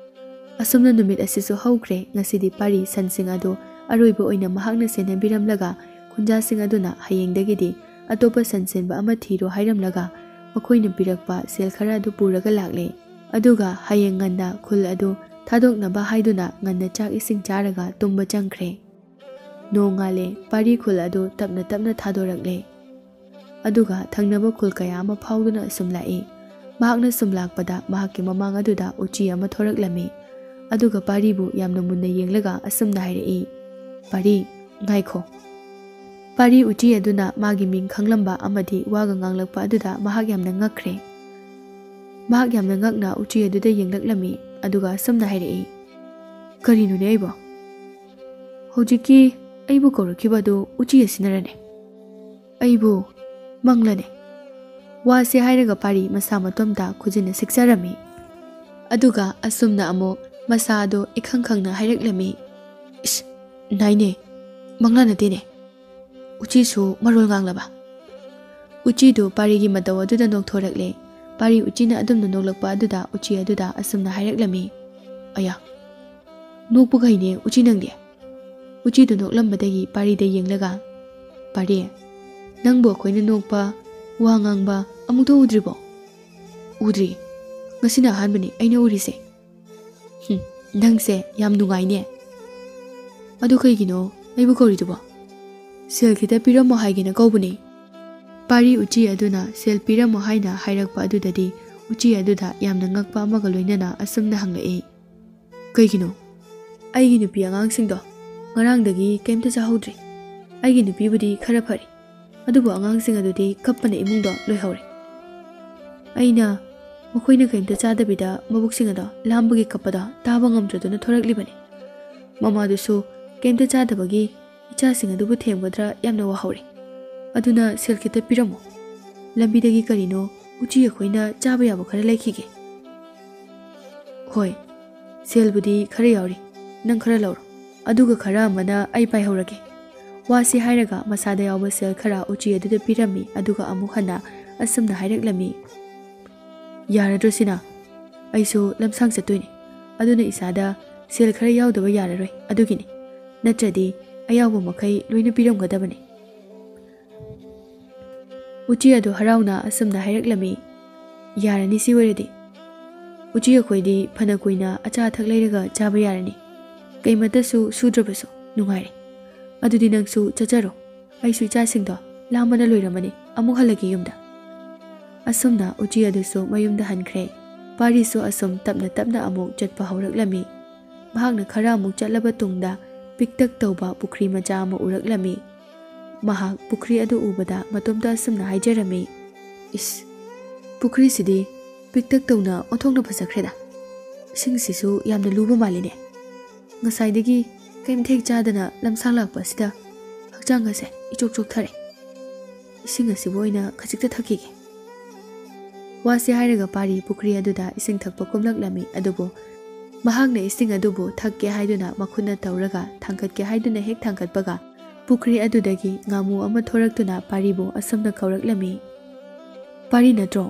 ꯑꯁꯨꯝꯅ ꯅꯨꯃꯤꯠ ꯑꯁꯤꯁꯨ ꯍꯧꯈ꯭ꯔꯦ꯫ ꯉꯁꯤꯗꯤ ꯄꯥꯔꯤ ꯁꯟꯁꯤꯡ ꯑꯗꯨ ꯑꯔꯣꯏꯕ ꯑꯣꯏꯅ ꯃꯍꯥꯛꯅ ꯁꯦꯟꯅꯕꯤꯔꯝꯂꯒ, ꯈꯨꯟꯖꯥꯁꯤꯡ ꯑꯗꯨꯅ ꯍꯌꯦꯡꯗꯒꯤꯗꯤ ꯑꯇꯣꯞꯄ ꯁꯟ ꯁꯦꯟꯕ ꯑꯃ ꯊꯤꯔꯣ ꯍꯥꯏꯔꯝꯂꯒ, ꯃꯈꯣꯏꯅ ꯄꯤꯔꯛꯄ ꯁꯦꯜ ꯈꯔ ꯑꯗꯨ ꯄꯨꯔꯒ ꯂꯥꯛꯂꯦ꯫ ꯑꯗꯨꯒ ꯍꯌꯦꯡ ꯉꯟꯅ ꯈꯨꯜ ꯑꯗꯨ ꯊꯥꯗꯣꯛꯅꯕ ꯍꯥꯏꯗꯨꯅ ꯉꯟꯅ ꯆꯥꯛ ꯏꯁꯤꯡ ꯆꯥꯔꯒ ꯇꯨꯝꯕ ꯆꯪꯈ꯭ꯔꯦ꯫ ꯅꯣꯡꯉꯥꯜꯂꯦ, ꯄꯥꯔꯤ ꯈꯨꯜ ꯑꯗꯨ ꯇꯞꯅ ꯇꯞꯅ ꯊꯥꯗꯣꯔꯛꯂꯦ꯫ ꯑꯗꯨꯒ ꯊꯪꯅꯕ ꯈꯨꯜ ꯀꯌꯥ ꯑꯃ ꯐꯥꯎꯗꯨꯅ ꯑꯁꯨꯝ ꯂꯥꯛꯏ꯫ ꯃꯍꯥꯛꯅ ꯁꯨꯝ ꯂꯥꯛꯄꯗ ꯃꯍꯥꯛꯀꯤ ꯃꯃꯥꯡ ꯑꯗꯨꯗ ꯎꯆꯤ ꯑꯃ ꯊꯣꯔꯛꯂꯝꯃꯤ꯫ ꯑꯗꯨꯒ ꯄꯥꯔꯤꯕꯨ ꯌꯥꯝꯅ ꯃꯨꯟꯅ ꯌꯦꯡꯂꯒ ꯑꯁꯨꯝꯅ ꯍꯥꯏꯔꯛꯏ, "ꯄꯥꯔꯤ, ꯉꯥꯏꯈꯣ"꯫ ꯄꯥꯔꯤ ꯎꯆꯤ ꯑꯗꯨꯅ ꯃꯥꯒꯤ ꯃꯤꯡ ꯈꯪꯂꯝꯕ ꯑꯃꯗꯤ ꯋꯥꯒ ꯉꯥꯡꯂꯛꯄ ꯑꯗꯨꯗ ꯃꯍꯥꯛ ꯌꯥꯝꯅ ꯉꯛꯈ꯭ꯔꯦ꯫ ꯃꯍꯥꯛ ꯌꯥꯝꯅ ꯉꯛꯅ ꯎꯆꯤ ꯑꯗꯨꯗ ꯌꯦꯡꯂꯛꯂꯝꯃꯤ꯫ ꯑꯗꯨꯒ ꯑꯁꯨꯝꯅ ꯍꯥꯏꯔꯛꯏ, "ꯀꯔꯤꯅꯣꯅꯦ ꯑꯩꯕꯣ? ꯍꯧꯖꯤꯛꯀꯤ ꯑꯩꯕꯨ ꯀꯧꯔꯛꯈꯤꯕ ꯑꯗꯨ ꯎꯆꯤ ꯑꯁꯤꯅꯔꯅꯦ? ꯑꯩꯕꯨ ꯃꯪꯂꯅꯦ?" ꯋꯥꯁꯤ ꯍꯥꯏꯔꯒ ꯄꯥꯔꯤ ꯃꯁꯥ ꯃꯇꯣꯝꯇ ꯈꯨꯖꯤꯟꯅ ꯁꯤꯛꯆꯔꯝꯃꯤ꯫ ꯑꯗꯨꯒ ꯑꯁꯨꯝꯅ ꯑꯃꯨꯛ ꯃꯁꯥ ꯑꯗꯨ ꯏꯈꯪ ꯈꯪꯅ ꯍꯥꯏꯔꯛꯂꯝꯃꯤ, "ꯏꯁ, ꯅꯥꯏꯅꯦ, ꯃꯪꯂꯥ ꯅꯠꯇꯦꯅꯦ꯫ ꯎꯆꯤꯁꯨ ꯃꯔꯣꯜ ꯉꯥꯡꯂꯕ?" ꯎꯆꯤꯗꯨ ꯄꯥꯔꯤꯒꯤ ꯃꯇꯧ ꯑꯗꯨꯗ ꯅꯣꯛꯊꯣꯔꯛꯂꯦ꯫ ꯄꯥꯔꯤ ꯎꯆꯤꯅ ꯑꯗꯨꯝꯅ ꯅꯣꯛꯂꯛꯄ ꯑꯗꯨꯗ ꯎꯆꯤ ꯑꯗꯨꯗ ꯑꯁꯨꯝꯅ ꯍꯥꯏꯔꯛꯂꯝꯃꯤ, "ꯑꯌꯥ, ꯅꯣꯛꯄ ꯀꯩꯅꯦ ꯎꯆꯤ ꯅꯪꯗꯤ?" ꯎꯆꯤꯗꯨ ꯅꯣꯛꯂꯝꯕꯗꯒꯤ ꯄꯥꯔꯤꯗ ꯌꯦꯡꯂꯒ, "ꯄꯥꯔꯤ, ꯅꯪꯕꯨ ꯑꯩꯈꯣꯏꯅ ꯅꯣꯛꯄ, ꯋꯥ ꯉꯥꯡꯕ ꯑꯃꯨꯛꯇ ꯎꯗ꯭ꯔꯤꯕꯣ?" "ꯎꯗ꯭ꯔꯤ꯫ ꯉꯁꯤꯅ ꯑꯍꯥꯟꯕꯅꯤ ꯑꯩꯅ ꯎꯔꯤꯁꯦ꯫" "ꯍꯨꯝ, ꯅꯪꯁꯦ ꯌꯥꯝ ꯅꯨꯡꯉꯥꯏꯅꯦ꯫ ꯑꯗꯨ ꯀꯩꯒꯤꯅꯣ ꯑꯩꯕꯨ ꯀꯧꯔꯤꯗꯨꯕꯣ?" "ꯁꯦꯜ ꯈꯤꯇ ꯄꯤꯔꯝꯃꯣ ꯍꯥꯏꯒꯦꯅ ꯀꯧꯕꯅꯦ꯫" ꯄꯥꯔꯤ ꯎꯆꯤ ꯑꯗꯨꯅ ꯁꯦꯜ ꯄꯤꯔꯝꯃꯣ ꯍꯥꯏꯅ ꯍꯥꯏꯔꯛꯄ ꯑꯗꯨꯗꯗꯤ ꯎꯆꯤ ꯑꯗꯨꯗ ꯌꯥꯝꯅ ꯉꯛꯄ ꯑꯃꯒ ꯂꯣꯏꯅꯅ ꯑꯁꯨꯝꯅ ꯍꯪꯂꯛꯏ, "ꯀꯩꯒꯤꯅꯣ?" "ꯑꯩꯒꯤ ꯅꯨꯄꯤ ꯑꯉꯥꯡꯁꯤꯡꯗꯣ ꯉꯔꯥꯡꯗꯒꯤ ꯀꯩꯝꯇ ꯆꯥꯍꯧꯗ꯭ꯔꯤ꯫ ꯑꯩꯒꯤ ꯅꯨꯄꯤꯕꯨꯗꯤ ꯈꯔ ꯐꯔꯦ, ꯑꯗꯨꯕꯨ ꯑꯉꯥꯡꯁꯤꯡ ꯑꯗꯨꯗꯤ ꯀꯞꯄꯅ ꯏꯃꯨꯡꯗꯣ ꯂꯣꯏꯍꯧꯔꯦ꯫ ꯑꯩꯅ ꯃꯈꯣꯏꯅ ꯀꯩꯝꯇ ꯆꯥꯗꯕꯤꯗ ꯃꯕꯨꯛꯁꯤꯡ ꯑꯗꯣ ꯂꯥꯝꯕꯒꯤ ꯀꯞꯄꯗꯣ ꯇꯥꯕ ꯉꯝꯗ꯭ꯔꯗꯨꯅ ꯊꯣꯔꯛꯂꯤꯕꯅꯤ꯫ ꯃꯃꯥꯗꯨꯁꯨ ꯀꯩꯝꯇ ꯆꯥꯗꯕꯒꯤ ꯏꯆꯥꯁꯤꯡ ꯑꯗꯨꯕꯨ ꯊꯦꯝꯒꯗ꯭ꯔꯥ ꯌꯥꯝꯅ ꯋꯥꯍꯧꯔꯦ꯫ ꯑꯗꯨꯅ ꯁꯦꯜ ꯈꯤꯇ ꯄꯤꯔꯝꯃꯣ꯫ ꯂꯝꯕꯤꯗꯒꯤ ꯀꯔꯤꯅꯣ ꯎꯆꯤ ꯑꯩꯈꯣꯏꯅ ꯆꯥꯕ ꯌꯥꯕ ꯈꯔ ꯂꯩꯈꯤꯒꯦ꯫" "ꯍꯣꯏ, ꯁꯦꯜꯕꯨꯗꯤ ꯈꯔ ꯌꯥꯎꯔꯤ, ꯅꯪ ꯈꯔ ꯂꯧꯔꯣ, ꯑꯗꯨꯒ ꯈꯔ ꯑꯃꯅ ꯑꯩ ꯄꯥꯏꯍꯧꯔꯒꯦ꯫" ꯋꯥꯁꯤ ꯍꯥꯏꯔꯒ ꯃꯁꯥꯗ ꯌꯥꯎꯕ ꯁꯦꯜ ꯈꯔ ꯎꯆꯤ ꯑꯗꯨꯗ ꯄꯤꯔꯝꯃꯤ, ꯑꯗꯨꯒ ꯑꯃꯨꯛ ꯍꯟꯅ ꯑꯁꯨꯝꯅ ꯍꯥꯏꯔꯛꯂꯝꯃꯤ, "ꯌꯥꯔꯗ꯭ꯔꯣ ꯁꯤꯅ? ꯑꯩꯁꯨ ꯂꯝꯁꯥꯡ ꯆꯠꯇꯣꯏꯅꯤ, ꯑꯗꯨꯅ ꯏꯁꯥꯗ ꯁꯦꯜ ꯈꯔ ꯌꯥꯎꯗꯕ ꯌꯥꯔꯔꯣꯏ, ꯑꯗꯨꯒꯤꯅꯤ꯫ ꯅꯠꯇ꯭ꯔꯗꯤ ꯑꯌꯥꯎꯕ ꯃꯈꯩ ꯂꯣꯏꯅ ꯄꯤꯔꯝꯒꯗꯕꯅꯤ꯫" ꯎꯆꯤ ꯑꯗꯨ ꯍꯔꯥꯎꯅ ꯑꯁꯨꯝꯅ ꯍꯥꯏꯔꯛꯂꯝꯃꯤ, "ꯌꯥꯔꯅꯤ, ꯁꯤ ꯑꯣꯏꯔꯗꯤ꯫ ꯎꯆꯤ ꯑꯩꯈꯣꯏꯗꯤ ꯐꯅ ꯀꯨꯏꯅ ꯑꯆꯥ ꯑꯊꯛ ꯂꯩꯔꯒ ꯆꯥꯕ ꯌꯥꯔꯅꯤ꯫ ꯀꯩꯃꯠꯇꯁꯨ ꯁꯨꯗ꯭ꯔꯕꯁꯨ ꯅꯨꯡꯉꯥꯏꯔꯦ꯫ ꯑꯗꯨꯗꯤ ꯅꯪꯁꯨ ꯆꯠꯆꯔꯣ, ꯑꯩꯁꯨ ꯏꯆꯥꯁꯤꯡꯗꯣ ꯂꯥꯝꯕꯅ ꯂꯣꯏꯔꯝꯃꯅꯤ, ꯑꯃꯨꯛ ꯍꯜꯂꯒꯦ ꯌꯨꯝꯗ꯫" ꯑꯁꯨꯝꯅ ꯎꯆꯤ ꯑꯗꯨꯁꯨ ꯃꯌꯨꯝꯗ ꯍꯟꯈ꯭ꯔꯦ꯫ ꯄꯥꯔꯤꯁꯨ ꯑꯁꯨꯝ ꯇꯞꯅ ꯇꯞꯅ ꯑꯃꯨꯛ ꯆꯠꯄ ꯍꯧꯔꯛꯂꯝꯃꯤ꯫ ꯃꯍꯥꯛꯅ ꯈꯔ ꯑꯃꯨꯛ ꯆꯠꯂꯕ ꯇꯨꯡꯗ ꯄꯤꯛꯇꯛ ꯇꯧꯕ ꯄꯨꯈ꯭ꯔꯤ ꯃꯆꯥ ꯑꯃ ꯎꯔꯛꯂꯝꯃꯤ꯫ ꯃꯍꯥꯛ ꯄꯨꯈ꯭ꯔꯤ ꯑꯗꯨ ꯎꯕꯗ ꯃꯇꯣꯝꯇ ꯑꯁꯨꯝꯅ ꯍꯥꯏꯖꯔꯝꯃꯤ, "ꯏꯁ, ꯄꯨꯈ꯭ꯔꯤꯁꯤꯗꯤ ꯄꯤꯛꯇꯛ ꯇꯧꯅ ꯑꯣꯟꯊꯣꯛꯅ ꯐꯖꯈ꯭ꯔꯦꯗ꯫ ꯏꯁꯤꯡꯁꯤꯁꯨ ꯌꯥꯝꯅ ꯂꯨꯕ ꯃꯥꯜꯂꯤꯅꯦ꯫ ꯉꯁꯥꯏꯗꯒꯤ ꯀꯩꯝꯇ ꯍꯦꯛ ꯆꯥꯗꯅ ꯂꯝꯁꯥꯡ ꯂꯥꯛꯄ ꯑꯁꯤꯗ ꯍꯛꯆꯥꯡ ꯑꯁꯦ ꯏꯆꯣꯛ ꯆꯣꯛꯊꯔꯦ꯫ ꯏꯁꯤꯡ ꯑꯁꯤꯕꯨ ꯑꯣꯏꯅ ꯈꯖꯤꯛꯇ ꯊꯛꯈꯤꯒꯦ꯫" ꯋꯥꯁꯤ ꯍꯥꯏꯔꯒ ꯄꯥꯔꯤ ꯄꯨꯈ꯭ꯔꯤ ꯑꯗꯨꯗ ꯏꯁꯤꯡ ꯊꯛꯄ ꯀꯨꯝꯂꯛꯂꯝꯃꯤ꯫ ꯑꯗꯨꯕꯨ ꯃꯍꯥꯛꯅ ꯏꯁꯤꯡ ꯑꯗꯨꯕꯨ ꯊꯛꯀꯦ ꯍꯥꯏꯗꯨꯅ ꯃꯈꯨꯠꯅ ꯇꯧꯔꯒ ꯊꯥꯡꯒꯠꯀꯦ ꯍꯥꯏꯗꯨꯅ ꯍꯦꯛ ꯊꯥꯡꯒꯠꯄꯒ, ꯄꯨꯈ꯭ꯔꯤ ꯑꯗꯨꯗꯒꯤ ꯉꯥꯃꯨ ꯑꯃ ꯊꯣꯔꯛꯇꯨꯅ ꯄꯥꯔꯤꯕꯨ ꯑꯁꯨꯝꯅ ꯀꯧꯔꯛꯂꯝꯃꯤ, "ꯄꯥꯔꯤ ꯅꯠꯇ꯭ꯔꯣ?"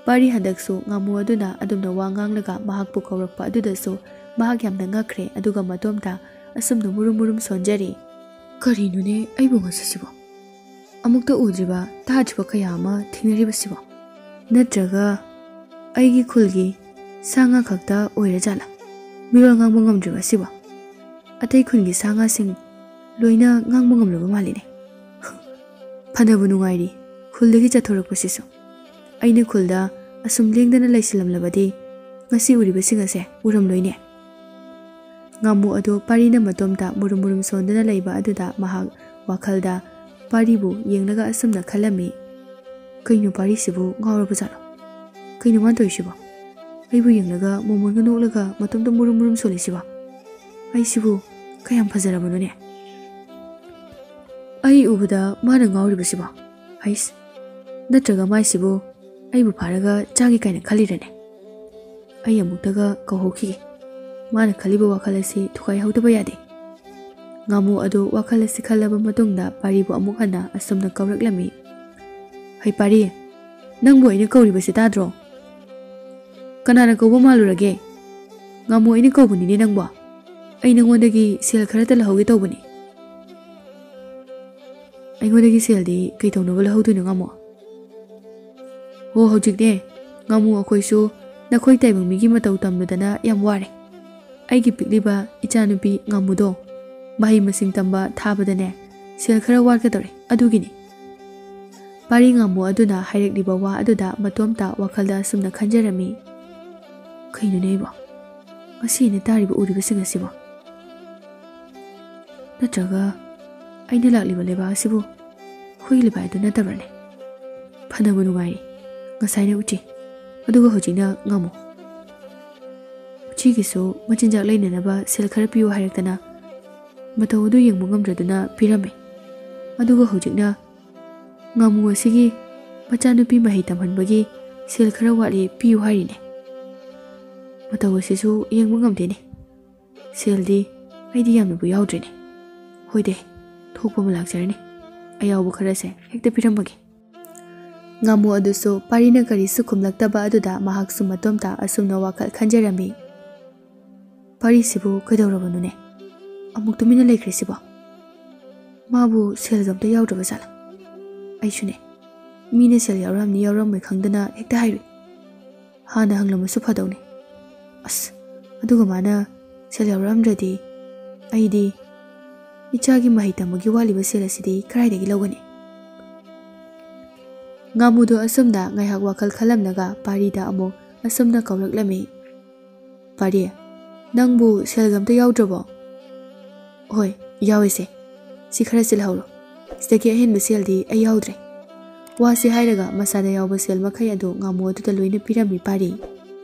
ꯄꯥꯔꯤ ꯍꯟꯗꯛꯁꯨ ꯉꯥꯃꯨ ꯑꯗꯨꯅ ꯑꯗꯨꯝꯅ ꯋꯥ ꯉꯥꯡꯂꯒ ꯃꯍꯥꯛꯄꯨ ꯀꯧꯔꯛꯄ ꯑꯗꯨꯗꯁꯨ ꯃꯍꯥꯛ ꯌꯥꯝꯅ ꯉꯛꯈ꯭ꯔꯦ, ꯑꯗꯨꯒ ꯃꯇꯣꯝꯇ ꯑꯁꯨꯝꯅ ꯃꯨꯔꯨꯝ ꯃꯨꯔꯨꯝ ꯁꯣꯟꯖꯔꯤ꯫ "ꯀꯔꯤꯅꯣꯅꯦ ꯑꯩꯕꯨ ꯉꯁꯤꯁꯤꯕꯣ? ꯑꯃꯨꯛꯇ ꯎꯗ꯭ꯔꯤꯕ, ꯇꯥꯗ꯭ꯔꯤꯕ ꯀꯌꯥ ꯑꯃ ꯊꯦꯡꯅꯔꯤꯕꯁꯤꯕꯣ? ꯅꯠꯇ꯭ꯔꯒ ꯑꯩꯒꯤ ꯈꯨꯜꯒꯤ ꯁꯥ ꯉꯥ ꯈꯛꯇ ꯑꯣꯏꯔꯖꯥꯠꯂꯥ ꯃꯤꯔꯣꯜ ꯉꯥꯡꯕ ꯉꯝꯗ꯭ꯔꯤꯕ ꯑꯁꯤꯕꯣ? ꯑꯇꯩ ꯈꯨꯟꯒꯤ ꯁꯥ ꯉꯥꯁꯤꯡ ꯂꯣꯏꯅ ꯉꯥꯡꯕ ꯉꯝꯂꯕ ꯃꯥꯜꯂꯤꯅꯦ꯫ ꯐꯅꯕꯨ ꯅꯨꯡꯉꯥꯏꯔꯤ ꯈꯨꯜꯗꯒꯤ ꯆꯠꯊꯣꯔꯛꯄꯁꯤꯁꯨ꯫ ꯑꯩꯅ ꯈꯨꯜꯗ ꯑꯁꯨꯝ ꯂꯦꯡꯗꯅ ꯂꯩꯁꯤꯜꯂꯝꯂꯕꯗꯤ ꯉꯁꯤ ꯎꯔꯤꯕꯁꯤꯡ ꯑꯁꯦ ꯎꯔꯝꯂꯣꯏꯅꯦ꯫ ꯉꯥꯃꯨ ꯑꯗꯨ ꯄꯥꯔꯤꯅ ꯃꯇꯣꯝꯇ ꯃꯨꯔꯨꯝ ꯃꯨꯔꯨꯝ ꯁꯣꯟꯗꯨꯅ ꯂꯩꯕ ꯑꯗꯨꯗ ꯃꯍꯥꯛ ꯋꯥꯈꯜꯗ ꯄꯥꯔꯤꯕꯨ ꯌꯦꯡꯂꯒ ꯑꯁꯨꯝꯅ ꯈꯜꯂꯝꯃꯤ, "ꯀꯩꯅꯣ ꯄꯥꯔꯤꯁꯤꯕꯨ ꯉꯥꯎꯔꯕ ꯖꯥꯠꯂꯣ? ꯀꯩꯅꯣ ꯃꯥꯅ ꯇꯧꯔꯤꯁꯤꯕꯣ? ꯑꯩꯕꯨ ꯌꯦꯡꯂꯒ ꯃꯣꯃꯣꯟꯒ ꯅꯣꯛꯂꯒ ꯃꯇꯣꯝꯇ ꯃꯨꯔꯨꯝ ꯃꯨꯔꯨꯝ ꯁꯣꯜꯂꯤꯁꯤꯕꯣ? ꯑꯩꯁꯤꯕꯨ ꯀꯌꯥꯝ ꯐꯖꯔꯕꯅꯣꯅꯦ? ꯑꯩ ꯎꯕꯗ ꯃꯥꯅ ꯉꯥꯎꯔꯤꯕꯁꯤꯕꯣ? ꯍꯩꯁ, ꯅꯠꯇ꯭ꯔꯒ ꯃꯥꯏꯁꯤꯕꯨ ꯑꯩꯕꯨ ꯐꯥꯔꯒ ꯆꯥꯒꯦ ꯀꯥꯏꯅ ꯈꯜꯂꯤꯔꯅꯦ?" ꯑꯩ ꯑꯃꯨꯛꯇꯒ ꯀꯧꯍꯧꯈꯤꯒꯦ꯫ ꯃꯥꯅ ꯈꯜꯂꯤꯕ ꯋꯥꯈꯜ ꯑꯁꯤ ꯊꯨꯒꯥꯏꯍꯧꯗꯕ ꯌꯥꯗꯦ꯫ ꯉꯥꯃꯨ ꯑꯗꯨ ꯋꯥꯈꯜ ꯑꯁꯤ ꯈꯜꯂꯕ ꯃꯇꯨꯡꯗ ꯄꯥꯔꯤꯕꯨ ꯑꯃꯨꯛ ꯍꯟꯅ ꯑꯁꯨꯝꯅ ꯀꯧꯔꯛꯂꯝꯃꯤ, "ꯍꯩ ꯄꯥꯔꯤ, ꯅꯪꯕꯨ ꯑꯩꯅ ꯀꯧꯔꯤꯕꯁꯤ ꯇꯥꯗ꯭ꯔꯣ? ꯀꯅꯥꯅ ꯀꯧꯕ ꯃꯥꯜꯂꯨꯔꯒꯦ? ꯉꯥꯃꯨ ꯑꯩꯅ ꯀꯧꯕꯅꯤꯅꯦ ꯅꯪꯕꯣ꯫ ꯑꯩ ꯅꯉꯣꯟꯗꯒꯤ ꯁꯦꯜ ꯈꯔꯇ ꯂꯧꯍꯧꯒꯦ ꯇꯧꯕꯅꯤ꯫" "ꯑꯩꯉꯣꯟꯗꯒꯤ ꯁꯦꯜꯗꯤ ꯀꯩ ꯇꯧꯅꯕ ꯂꯧꯍꯧꯗꯣꯏꯅꯣ ꯉꯥꯃꯨ?" "ꯍꯣ, ꯍꯧꯖꯤꯛꯅꯦ ꯉꯥꯃꯨ, ꯑꯩꯈꯣꯏꯁꯨ ꯅꯈꯣꯏ ꯇꯥꯏꯕꯪ ꯃꯤꯒꯤ ꯃꯇꯧ ꯇꯝꯂꯨꯗꯅ ꯌꯥꯝ ꯋꯥꯔꯦ꯫ ꯑꯩꯒꯤ ꯄꯤꯛꯂꯤꯕ ꯏꯆꯥꯅꯨꯄꯤ ꯉꯥꯃꯨꯗꯣ ꯃꯍꯩ ꯃꯁꯤꯡ ꯇꯝꯕ ꯊꯥꯕꯗꯅꯦ ꯁꯦꯜ ꯈꯔ ꯋꯥꯠꯀꯗꯧꯔꯦ, ꯑꯗꯨꯒꯤꯅꯤ꯫" ꯄꯥꯔꯤ ꯉꯥꯃꯨ ꯑꯗꯨꯅ ꯍꯥꯏꯔꯛꯂꯤꯕ ꯋꯥ ꯑꯗꯨꯗ ꯃꯇꯣꯝꯇ ꯋꯥꯈꯜꯗ ꯑꯁꯨꯝꯅ ꯈꯟꯖꯔꯝꯃꯤ, "ꯀꯩꯅꯣꯅꯦ ꯑꯩꯕꯣ? ꯉꯁꯤ ꯑꯩꯅ ꯇꯥꯔꯤꯕ ꯎꯔꯤꯕꯁꯤꯡ ꯑꯁꯤꯕꯣ? ꯅꯠꯇ꯭ꯔꯒ ꯑꯩꯅ ꯂꯥꯛꯂꯤꯕ ꯂꯩꯕꯥꯛ ꯑꯁꯤꯕꯨ ꯍꯨꯏ ꯂꯩꯕꯥꯛ ꯑꯗꯨ ꯅꯠꯇꯕ꯭ꯔꯅꯦ? ꯐꯅꯕ ꯅꯨꯡꯉꯥꯏꯔꯤ꯫ ꯉꯁꯥꯏꯅ ꯎꯆꯤ, ꯑꯗꯨꯒ ꯍꯧꯖꯤꯛꯅ ꯉꯥꯃꯨ꯫ ꯎꯆꯤꯒꯤꯁꯨ ꯃꯆꯤꯟꯖꯥꯛ ꯂꯩꯅꯅꯕ ꯁꯦꯜ ꯈꯔ ꯄꯤꯌꯨ ꯍꯥꯏꯔꯛꯇꯅ ꯃꯇꯧ ꯑꯗꯨ ꯌꯦꯡꯕ ꯉꯝꯗ꯭ꯔꯗꯨꯅ ꯄꯤꯔꯝꯃꯦ꯫ ꯑꯗꯨꯒ ꯍꯧꯖꯤꯛꯅ ꯉꯥꯃꯨ ꯑꯁꯤꯒꯤ ꯃꯆꯥꯅꯨꯄꯤ ꯃꯍꯩ ꯇꯝꯍꯟꯕꯒꯤ ꯁꯦꯜ ꯈꯔ ꯋꯥꯠꯂꯤ, ꯄꯤꯌꯨ ꯍꯥꯏꯔꯤꯅꯦ꯫ ꯃꯇꯧ ꯑꯁꯤꯁꯨ ꯌꯦꯡꯕ ꯉꯝꯗꯦꯅꯦ꯫ ꯁꯦꯜꯗꯤ ꯑꯩꯗꯤ ꯌꯥꯝꯅꯕꯨ ꯌꯥꯎꯗ꯭ꯔꯦꯅꯦ꯫ ꯍꯣꯏꯗꯦ, ꯊꯣꯛꯄ ꯑꯃ ꯂꯥꯛꯆꯔꯅꯤ꯫ ꯑꯌꯥꯎꯕ ꯈꯔꯁꯦ ꯍꯦꯛꯇ ꯄꯤꯔꯝꯃꯒꯦ꯫" ꯉꯥꯃꯨ ꯑꯗꯨꯁꯨ ꯄꯥꯔꯤꯅ ꯀꯔꯤꯁꯨ ꯈꯨꯝꯂꯛꯇꯕ ꯑꯗꯨꯗ ꯃꯍꯥꯛꯁꯨ ꯃꯇꯣꯝꯇ ꯑꯁꯨꯝꯅ ꯋꯥꯈꯜ ꯈꯟꯖꯔꯝꯃꯤ, "ꯄꯥꯔꯤꯁꯤꯕꯨ ꯀꯩꯗꯧꯔꯕꯅꯣꯅꯦ? ꯑꯃꯨꯛ ꯇꯨꯃꯤꯟꯅ ꯂꯩꯈ꯭ꯔꯤꯁꯤꯕꯣ? ꯃꯥꯕꯨ ꯁꯦꯜꯒ ꯑꯝꯇ ꯌꯥꯎꯗ꯭ꯔꯕ ꯖꯥꯠꯂꯥ? ꯑꯩꯁꯨꯅꯦ, ꯃꯤꯅ ꯁꯦꯜ ꯌꯥꯎꯔꯝꯅꯤ ꯌꯥꯎꯔꯝꯃꯣꯏ ꯈꯪꯗꯅ ꯍꯦꯛꯇ ꯍꯥꯏꯔꯨꯏ꯫ ꯍꯥꯟꯅ ꯍꯪꯂꯝꯃꯁꯨ ꯐꯗꯧꯅꯤ꯫ ꯑꯁ, ꯑꯗꯨꯒ ꯃꯥꯅ ꯁꯦꯜ ꯌꯥꯎꯔꯛꯑꯝꯗ꯭ꯔꯗꯤ ꯑꯩꯗꯤ ꯏꯆꯥꯒꯤ ꯃꯍꯩ ꯇꯝꯕꯒꯤ ꯋꯥꯠꯂꯤꯕ ꯁꯦꯜ ꯑꯁꯤꯗꯤ ꯀꯗꯥꯏꯗꯒꯤ ꯂꯧꯒꯅꯤ?" ꯉꯥꯃꯨꯗꯣ ꯑꯁꯨꯝꯅ ꯉꯥꯏꯍꯥꯛ ꯋꯥꯈꯜ ꯈꯜꯂꯝꯂꯒ ꯄꯥꯔꯤꯗ ꯑꯃꯨꯛ ꯑꯁꯨꯝꯅ ꯀꯧꯔꯛꯂꯝꯃꯤ꯫ "ꯄꯥꯔꯤ, ꯅꯪꯕꯨ ꯁꯦꯜꯒ ꯑꯝꯇ ꯌꯥꯎꯗ꯭ꯔꯕꯣ?" "ꯍꯣꯏ, ꯌꯥꯎꯋꯦꯁꯦ꯫ ꯁꯤ ꯈꯔ ꯁꯤꯜꯍꯧꯔꯣ꯫ ꯁꯤꯗꯒꯤ ꯑꯍꯦꯟꯕ ꯁꯦꯜꯗꯤ ꯑꯩ ꯌꯥꯎꯗ꯭ꯔꯦ꯫" ꯋꯥꯁꯤ ꯍꯥꯏꯔꯒ ꯃꯁꯥꯗ ꯌꯥꯎꯕ ꯁꯦꯜ ꯃꯈꯩ ꯑꯗꯨ ꯉꯥꯃꯨ ꯑꯗꯨꯗ ꯂꯣꯏꯅ ꯄꯤꯔꯝꯃꯤ ꯄꯥꯔꯤ꯫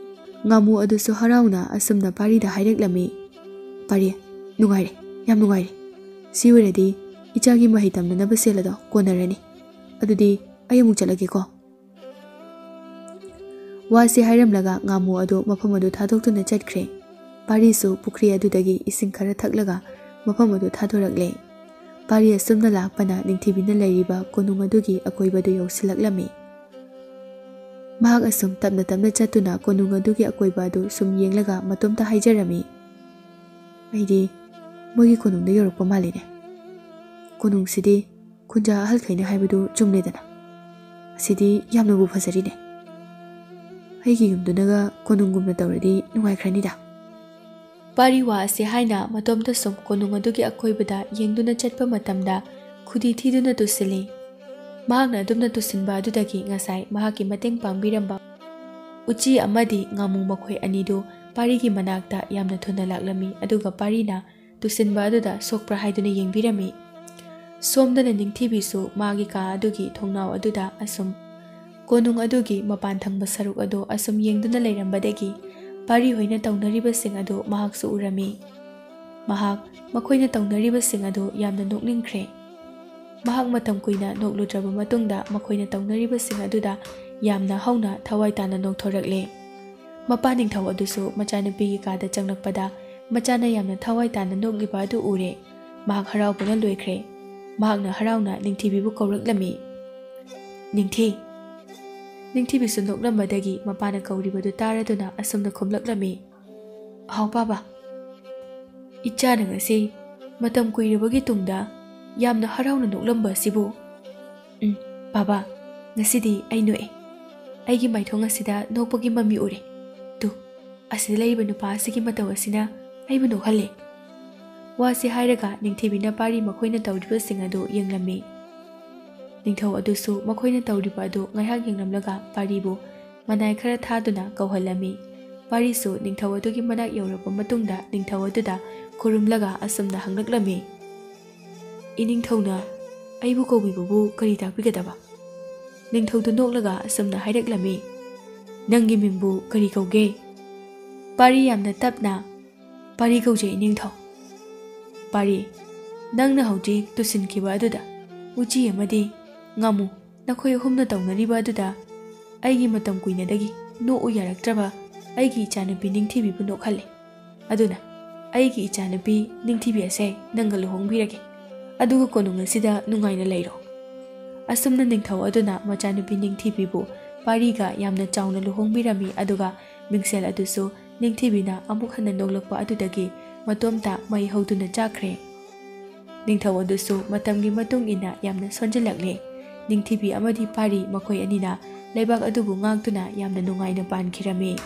ꯉꯥꯃꯨ ꯑꯗꯨꯁꯨ ꯍꯔꯥꯎꯅ ꯑꯁꯨꯝꯅ ꯄꯥꯔꯤꯗ ꯍꯥꯏꯔꯛꯂꯝꯃꯤ꯫ "ꯄꯥꯔꯤ, ꯅꯨꯡꯉꯥꯏꯔꯦ, ꯌꯥꯝ ꯅꯨꯡꯉꯥꯏꯔꯦ꯫ ꯁꯤ ꯑꯣꯏꯔꯗꯤ ꯏꯆꯥꯒꯤ ꯃꯍꯩ ꯇꯝꯅꯅꯕ ꯁꯦꯜ ꯑꯗꯣ ꯀꯣꯟꯅꯔꯅꯤ꯫ ꯑꯗꯨꯗꯤ ꯑꯩ ꯑꯃꯨꯛ ꯆꯠꯂꯒꯦꯀꯣ꯫" ꯋꯥꯁꯤ ꯍꯥꯏꯔꯝꯂꯒ ꯉꯥꯃꯨ ꯑꯗꯨ ꯃꯐꯝ ꯑꯗꯨ ꯊꯥꯗꯣꯛꯇꯨꯅ ꯆꯠꯈ꯭ꯔꯦ꯫ ꯄꯥꯔꯤꯁꯨ ꯄꯨꯈ꯭ꯔꯤ ꯑꯗꯨꯗꯒꯤ ꯏꯁꯤꯡ ꯈꯔ ꯊꯛꯂꯒ ꯃꯐꯝ ꯑꯗꯨ ꯊꯥꯗꯣꯔꯛꯂꯦ꯫ ꯄꯥꯔꯤ ꯑꯁꯨꯝꯅ ꯂꯥꯛꯄꯅ ꯅꯤꯡꯊꯤꯕꯤꯅ ꯂꯩꯔꯤꯕ ꯀꯣꯅꯨꯡ ꯑꯗꯨꯒꯤ ꯑꯀꯣꯏꯕꯗꯨ ꯌꯧꯁꯤꯜꯂꯛꯂꯝꯃꯤ꯫ ꯃꯍꯥꯛ ꯑꯁꯨꯝ ꯇꯞꯅ ꯇꯞꯅ ꯆꯠꯇꯨꯅ ꯀꯣꯅꯨꯡ ꯑꯗꯨꯒꯤ ꯑꯀꯣꯏꯕ ꯑꯗꯨ ꯁꯨꯝ ꯌꯦꯡꯂꯒ ꯃꯇꯣꯝꯇ ꯍꯥꯏꯖꯔꯝꯃꯤ, "ꯑꯩꯗꯤ ꯃꯣꯏꯒꯤ ꯀꯣꯅꯨꯡꯗ ꯌꯧꯔꯛꯄ ꯃꯥꯜꯂꯤꯅꯦ꯫ ꯀꯣꯅꯨꯡꯁꯤꯗꯤ ꯈꯨꯟꯖꯥ ꯑꯍꯜꯈꯩꯅ ꯍꯥꯏꯕꯗꯨ ꯆꯨꯝꯂꯦꯗꯅ꯫ ꯑꯁꯤꯗꯤ ꯌꯥꯝꯅꯕꯨ ꯐꯖꯔꯤꯅꯦ꯫ ꯑꯩꯒꯤ ꯌꯨꯝꯗꯨꯅꯒ ꯀꯣꯅꯨꯡꯒꯨꯝꯅ ꯇꯧꯔꯗꯤ ꯅꯨꯡꯉꯥꯏꯈ꯭ꯔꯅꯤꯗ꯫" ꯄꯥꯔꯤ ꯋꯥ ꯑꯁꯤ ꯍꯥꯏꯅ ꯃꯇꯣꯝꯇ ꯁꯨꯝ ꯀꯣꯅꯨꯡ ꯑꯗꯨꯒꯤ ꯑꯀꯣꯏꯕꯗ ꯌꯦꯡꯗꯨꯅ ꯆꯠꯄ ꯃꯇꯝꯗ ꯈꯨꯗꯤ ꯊꯤꯗꯨꯅ ꯇꯨꯁꯤꯜꯂꯤ꯫ ꯃꯍꯥꯛꯅ ꯑꯗꯨꯝꯅ ꯇꯨꯁꯤꯟꯕ ꯑꯗꯨꯗꯒꯤ ꯉꯁꯥꯏ ꯃꯍꯥꯛꯀꯤ ꯃꯇꯦꯡ ꯄꯥꯡꯕꯤꯔꯝꯕ ꯎꯆꯤ ꯑꯃꯗꯤ ꯉꯥꯃꯨ ꯃꯈꯣꯏ ꯑꯅꯤꯗꯨ ꯄꯥꯔꯤꯒꯤ ꯃꯅꯥꯛꯇ ꯌꯥꯝꯅ ꯊꯨꯅ ꯂꯥꯛꯂꯝꯃꯤ, ꯑꯗꯨꯒ ꯄꯥꯔꯤꯅ ꯇꯨꯁꯤꯟꯕ ꯑꯗꯨꯗ ꯁꯣꯛꯄ꯭ꯔꯥ ꯍꯥꯏꯗꯨꯅ ꯌꯦꯡꯕꯤꯔꯝꯃꯤ꯫ ꯁꯣꯝꯗꯅ ꯅꯤꯡꯊꯤꯕꯤꯁꯨ ꯃꯥꯒꯤ ꯀꯥ ꯑꯗꯨꯒꯤ ꯊꯣꯡꯅꯥꯎ ꯑꯗꯨꯗ ꯑꯁꯨꯝ ꯀꯣꯅꯨꯡ ꯑꯗꯨꯒꯤ ꯃꯄꯥꯟ ꯊꯪꯕ ꯁꯔꯨꯛ ꯑꯗꯨ ꯑꯁꯨꯝ ꯌꯦꯡꯗꯨꯅ ꯂꯩꯔꯝꯕꯗꯒꯤ ꯄꯥꯔꯤ ꯍꯣꯏꯅ ꯇꯧꯅꯔꯤꯕꯁꯤꯡ ꯑꯗꯨ ꯃꯍꯥꯛꯁꯨ ꯎꯔꯝꯃꯤ꯫ ꯃꯍꯥꯛ ꯃꯈꯣꯏꯅ ꯇꯧꯅꯔꯤꯕꯁꯤꯡ ꯑꯗꯨ ꯌꯥꯝꯅ ꯅꯣꯛꯅꯤꯡꯈ꯭ꯔꯦ꯫ ꯃꯍꯥꯛ ꯃꯇꯝ ꯀꯨꯏꯅ ꯅꯣꯛꯂꯨꯗ꯭ꯔꯕ ꯃꯇꯨꯡꯗ ꯃꯈꯣꯏꯅ ꯇꯧꯅꯔꯤꯕꯁꯤꯡ ꯑꯗꯨꯗ ꯌꯥꯝꯅ ꯍꯧꯅ ꯊꯋꯥꯏ ꯇꯥꯅ ꯅꯣꯛꯊꯣꯔꯛꯂꯦ꯫ ꯃꯄꯥ ꯅꯤꯡꯊꯧ ꯑꯗꯨꯁꯨ ꯃꯆꯥꯅꯨꯄꯤꯒꯤ ꯀꯥꯗ ꯆꯪꯂꯛꯄꯗ ꯃꯆꯥꯅ ꯌꯥꯝꯅ ꯊꯋꯥꯏ ꯇꯥꯅ ꯅꯣꯛꯂꯤꯕ ꯑꯗꯨ ꯎꯔꯦ꯫ ꯃꯍꯥꯛ ꯍꯔꯥꯎꯕꯅ ꯂꯣꯏꯈ꯭ꯔꯦ꯫ ꯃꯍꯥꯛꯅ ꯍꯔꯥꯎꯅ ꯅꯤꯡꯊꯤꯕꯤꯕꯨ ꯀꯧꯔꯛꯂꯝꯃꯤ꯫ "ꯅꯤꯡꯊꯤ!" ꯅꯤꯡꯊꯤꯕꯤꯁꯨ ꯅꯣꯛꯂꯝꯕꯗꯒꯤ ꯃꯄꯥꯅ ꯀꯧꯔꯤꯕꯗꯨ ꯇꯥꯔꯗꯨꯅ ꯑꯁꯨꯝꯅ ꯈꯨꯝꯂꯛꯂꯝꯃꯤ, "ꯍꯥꯎ ꯄꯥꯕ, ꯏꯆꯥꯅ ꯉꯁꯤ ꯃꯇꯝ ꯀꯨꯏꯔꯕꯒꯤ ꯇꯨꯡꯗ ꯌꯥꯝꯅ ꯍꯔꯥꯎꯅ ꯅꯣꯛꯂꯝꯕ ꯑꯁꯤꯕꯨ꯫ ꯎꯝ, ꯄꯥꯕ, ꯉꯁꯤꯗꯤ ꯑꯩ ꯅꯣꯛꯑꯦ꯫ ꯑꯩꯒꯤ ꯃꯥꯏꯊꯣꯡ ꯑꯁꯤꯗ ꯅꯣꯛꯄꯒꯤ ꯃꯃꯤ ꯎꯔꯦ꯫ ꯇꯨ, ꯑꯁꯤꯗ ꯂꯩꯔꯤꯕ ꯅꯨꯄꯥ ꯑꯁꯤꯒꯤ ꯃꯇꯧ ꯑꯁꯤꯅ ꯑꯩꯕꯨ ꯅꯣꯛꯍꯜꯂꯦ꯫" ꯋꯥꯁꯤ ꯍꯥꯏꯔꯒ ꯅꯤꯡꯊꯤꯕꯤꯅ ꯄꯥꯔꯤ ꯃꯈꯣꯏꯅ ꯇꯧꯔꯤꯕꯁꯤꯡ ꯑꯗꯨ ꯌꯦꯡꯂꯝꯃꯤ꯫ ꯅꯤꯡꯊꯧ ꯑꯗꯨꯁꯨ ꯃꯈꯣꯏꯅ ꯇꯧꯔꯤꯕ ꯑꯗꯨ ꯉꯥꯏꯍꯥꯛ ꯌꯦꯡꯂꯝꯂꯒ ꯄꯥꯔꯤꯕꯨ ꯃꯅꯥꯏ ꯈꯔ ꯊꯥꯗꯨꯅ ꯀꯧꯍꯜꯂꯝꯃꯤ꯫ ꯄꯥꯔꯤꯁꯨ ꯅꯤꯡꯊꯧ ꯑꯗꯨꯒꯤ ꯃꯅꯥꯛ ꯌꯧꯔꯕ ꯃꯇꯨꯡꯗ ꯅꯤꯡꯊꯧ ꯑꯗꯨꯗ ꯈꯨꯔꯨꯝꯂꯒ ꯑꯁꯨꯝꯅ ꯍꯪꯂꯛꯂꯝꯃꯤ, "ꯏꯅꯤꯡꯊꯧꯅ ꯑꯩꯕꯨ ꯀꯧꯕꯤꯕꯕꯨ ꯀꯔꯤ ꯇꯥꯛꯄꯤꯒꯗꯕ?" ꯅꯤꯡꯊꯧꯗꯨ ꯅꯣꯛꯂꯒ ꯑꯁꯨꯝꯅ ꯍꯥꯏꯔꯛꯂꯝꯃꯤ, "ꯅꯪꯒꯤ ꯃꯤꯡꯕꯨ ꯀꯔꯤ ꯀꯧꯒꯦ?" ꯄꯥꯔꯤ ꯌꯥꯝꯅ ꯇꯞꯅ, "ꯄꯥꯔꯤ ꯀꯧꯖꯩ ꯏꯅꯤꯡꯊꯧ꯫ ꯄꯥꯔꯤ, ꯅꯪꯅ ꯍꯧꯖꯤꯛ ꯇꯨꯁꯤꯟꯈꯤꯕ ꯑꯗꯨꯗ ꯎꯆꯤ ꯑꯃꯗꯤ ꯉꯥꯃꯨ ꯅꯈꯣꯏ ꯑꯍꯨꯝꯅ ꯇꯧꯅꯔꯤꯕ ꯑꯗꯨꯗ ꯑꯩꯒꯤ ꯃꯇꯝ ꯀꯨꯏꯅꯗꯒꯤ ꯅꯣꯛꯎ ꯌꯥꯔꯛꯇ꯭ꯔꯕ ꯑꯩꯒꯤ ꯏꯆꯥꯅꯨꯄꯤ ꯅꯤꯡꯊꯤꯕꯤꯕꯨ ꯅꯣꯛꯍꯜꯂꯦ꯫ ꯑꯗꯨꯅ ꯑꯩꯒꯤ ꯏꯆꯥꯅꯨꯄꯤ ꯅꯤꯡꯊꯤꯕꯤ ꯑꯁꯦ ꯅꯪꯒ ꯂꯨꯍꯣꯡꯕꯤꯔꯒꯦ꯫ ꯑꯗꯨꯒ ꯀꯣꯅꯨꯡ ꯑꯁꯤꯗ ꯅꯨꯡꯉꯥꯏꯅ ꯂꯩꯔꯣ꯫" ꯑꯁꯨꯝꯅ ꯅꯤꯡꯊꯧ ꯑꯗꯨꯅ ꯃꯆꯥꯅꯨꯄꯤ ꯅꯤꯡꯊꯤꯕꯤꯕꯨ ꯄꯥꯔꯤꯒ ꯌꯥꯝꯅ ꯆꯥꯎꯅ ꯂꯨꯍꯣꯡꯕꯤꯔꯝꯃꯤ꯫ ꯑꯗꯨꯒ ꯃꯤꯡꯁꯦꯜ ꯑꯗꯨꯁꯨ ꯅꯤꯡꯊꯤꯕꯤꯅ ꯑꯃꯨꯛ ꯍꯟꯅ ꯅꯣꯛꯂꯛꯄ ꯑꯗꯨꯗꯒꯤ ꯃꯇꯣꯝꯇ ꯃꯩ ꯍꯧꯗꯨꯅ ꯆꯥꯈ꯭ꯔꯦ꯫ ꯅꯤꯡꯊꯧ ꯑꯗꯨꯁꯨ ꯃꯇꯝꯒꯤ ꯃꯇꯨꯡ ꯏꯟꯅ ꯌꯥꯝꯅ ꯁꯣꯟꯖꯤꯜꯂꯛꯂꯦ꯫ ꯅꯤꯡꯊꯤꯕꯤ ꯑꯃꯗꯤ ꯄꯥꯔꯤ ꯃꯈꯣꯏ ꯑꯅꯤꯅ ꯂꯩꯕꯥꯛ ꯑꯗꯨꯕꯨ ꯉꯥꯛꯇꯨꯅ ꯌꯥꯝꯅ ꯅꯨꯡꯉꯥꯏꯅ ꯄꯥꯟꯈꯤꯔꯝꯃꯤ꯫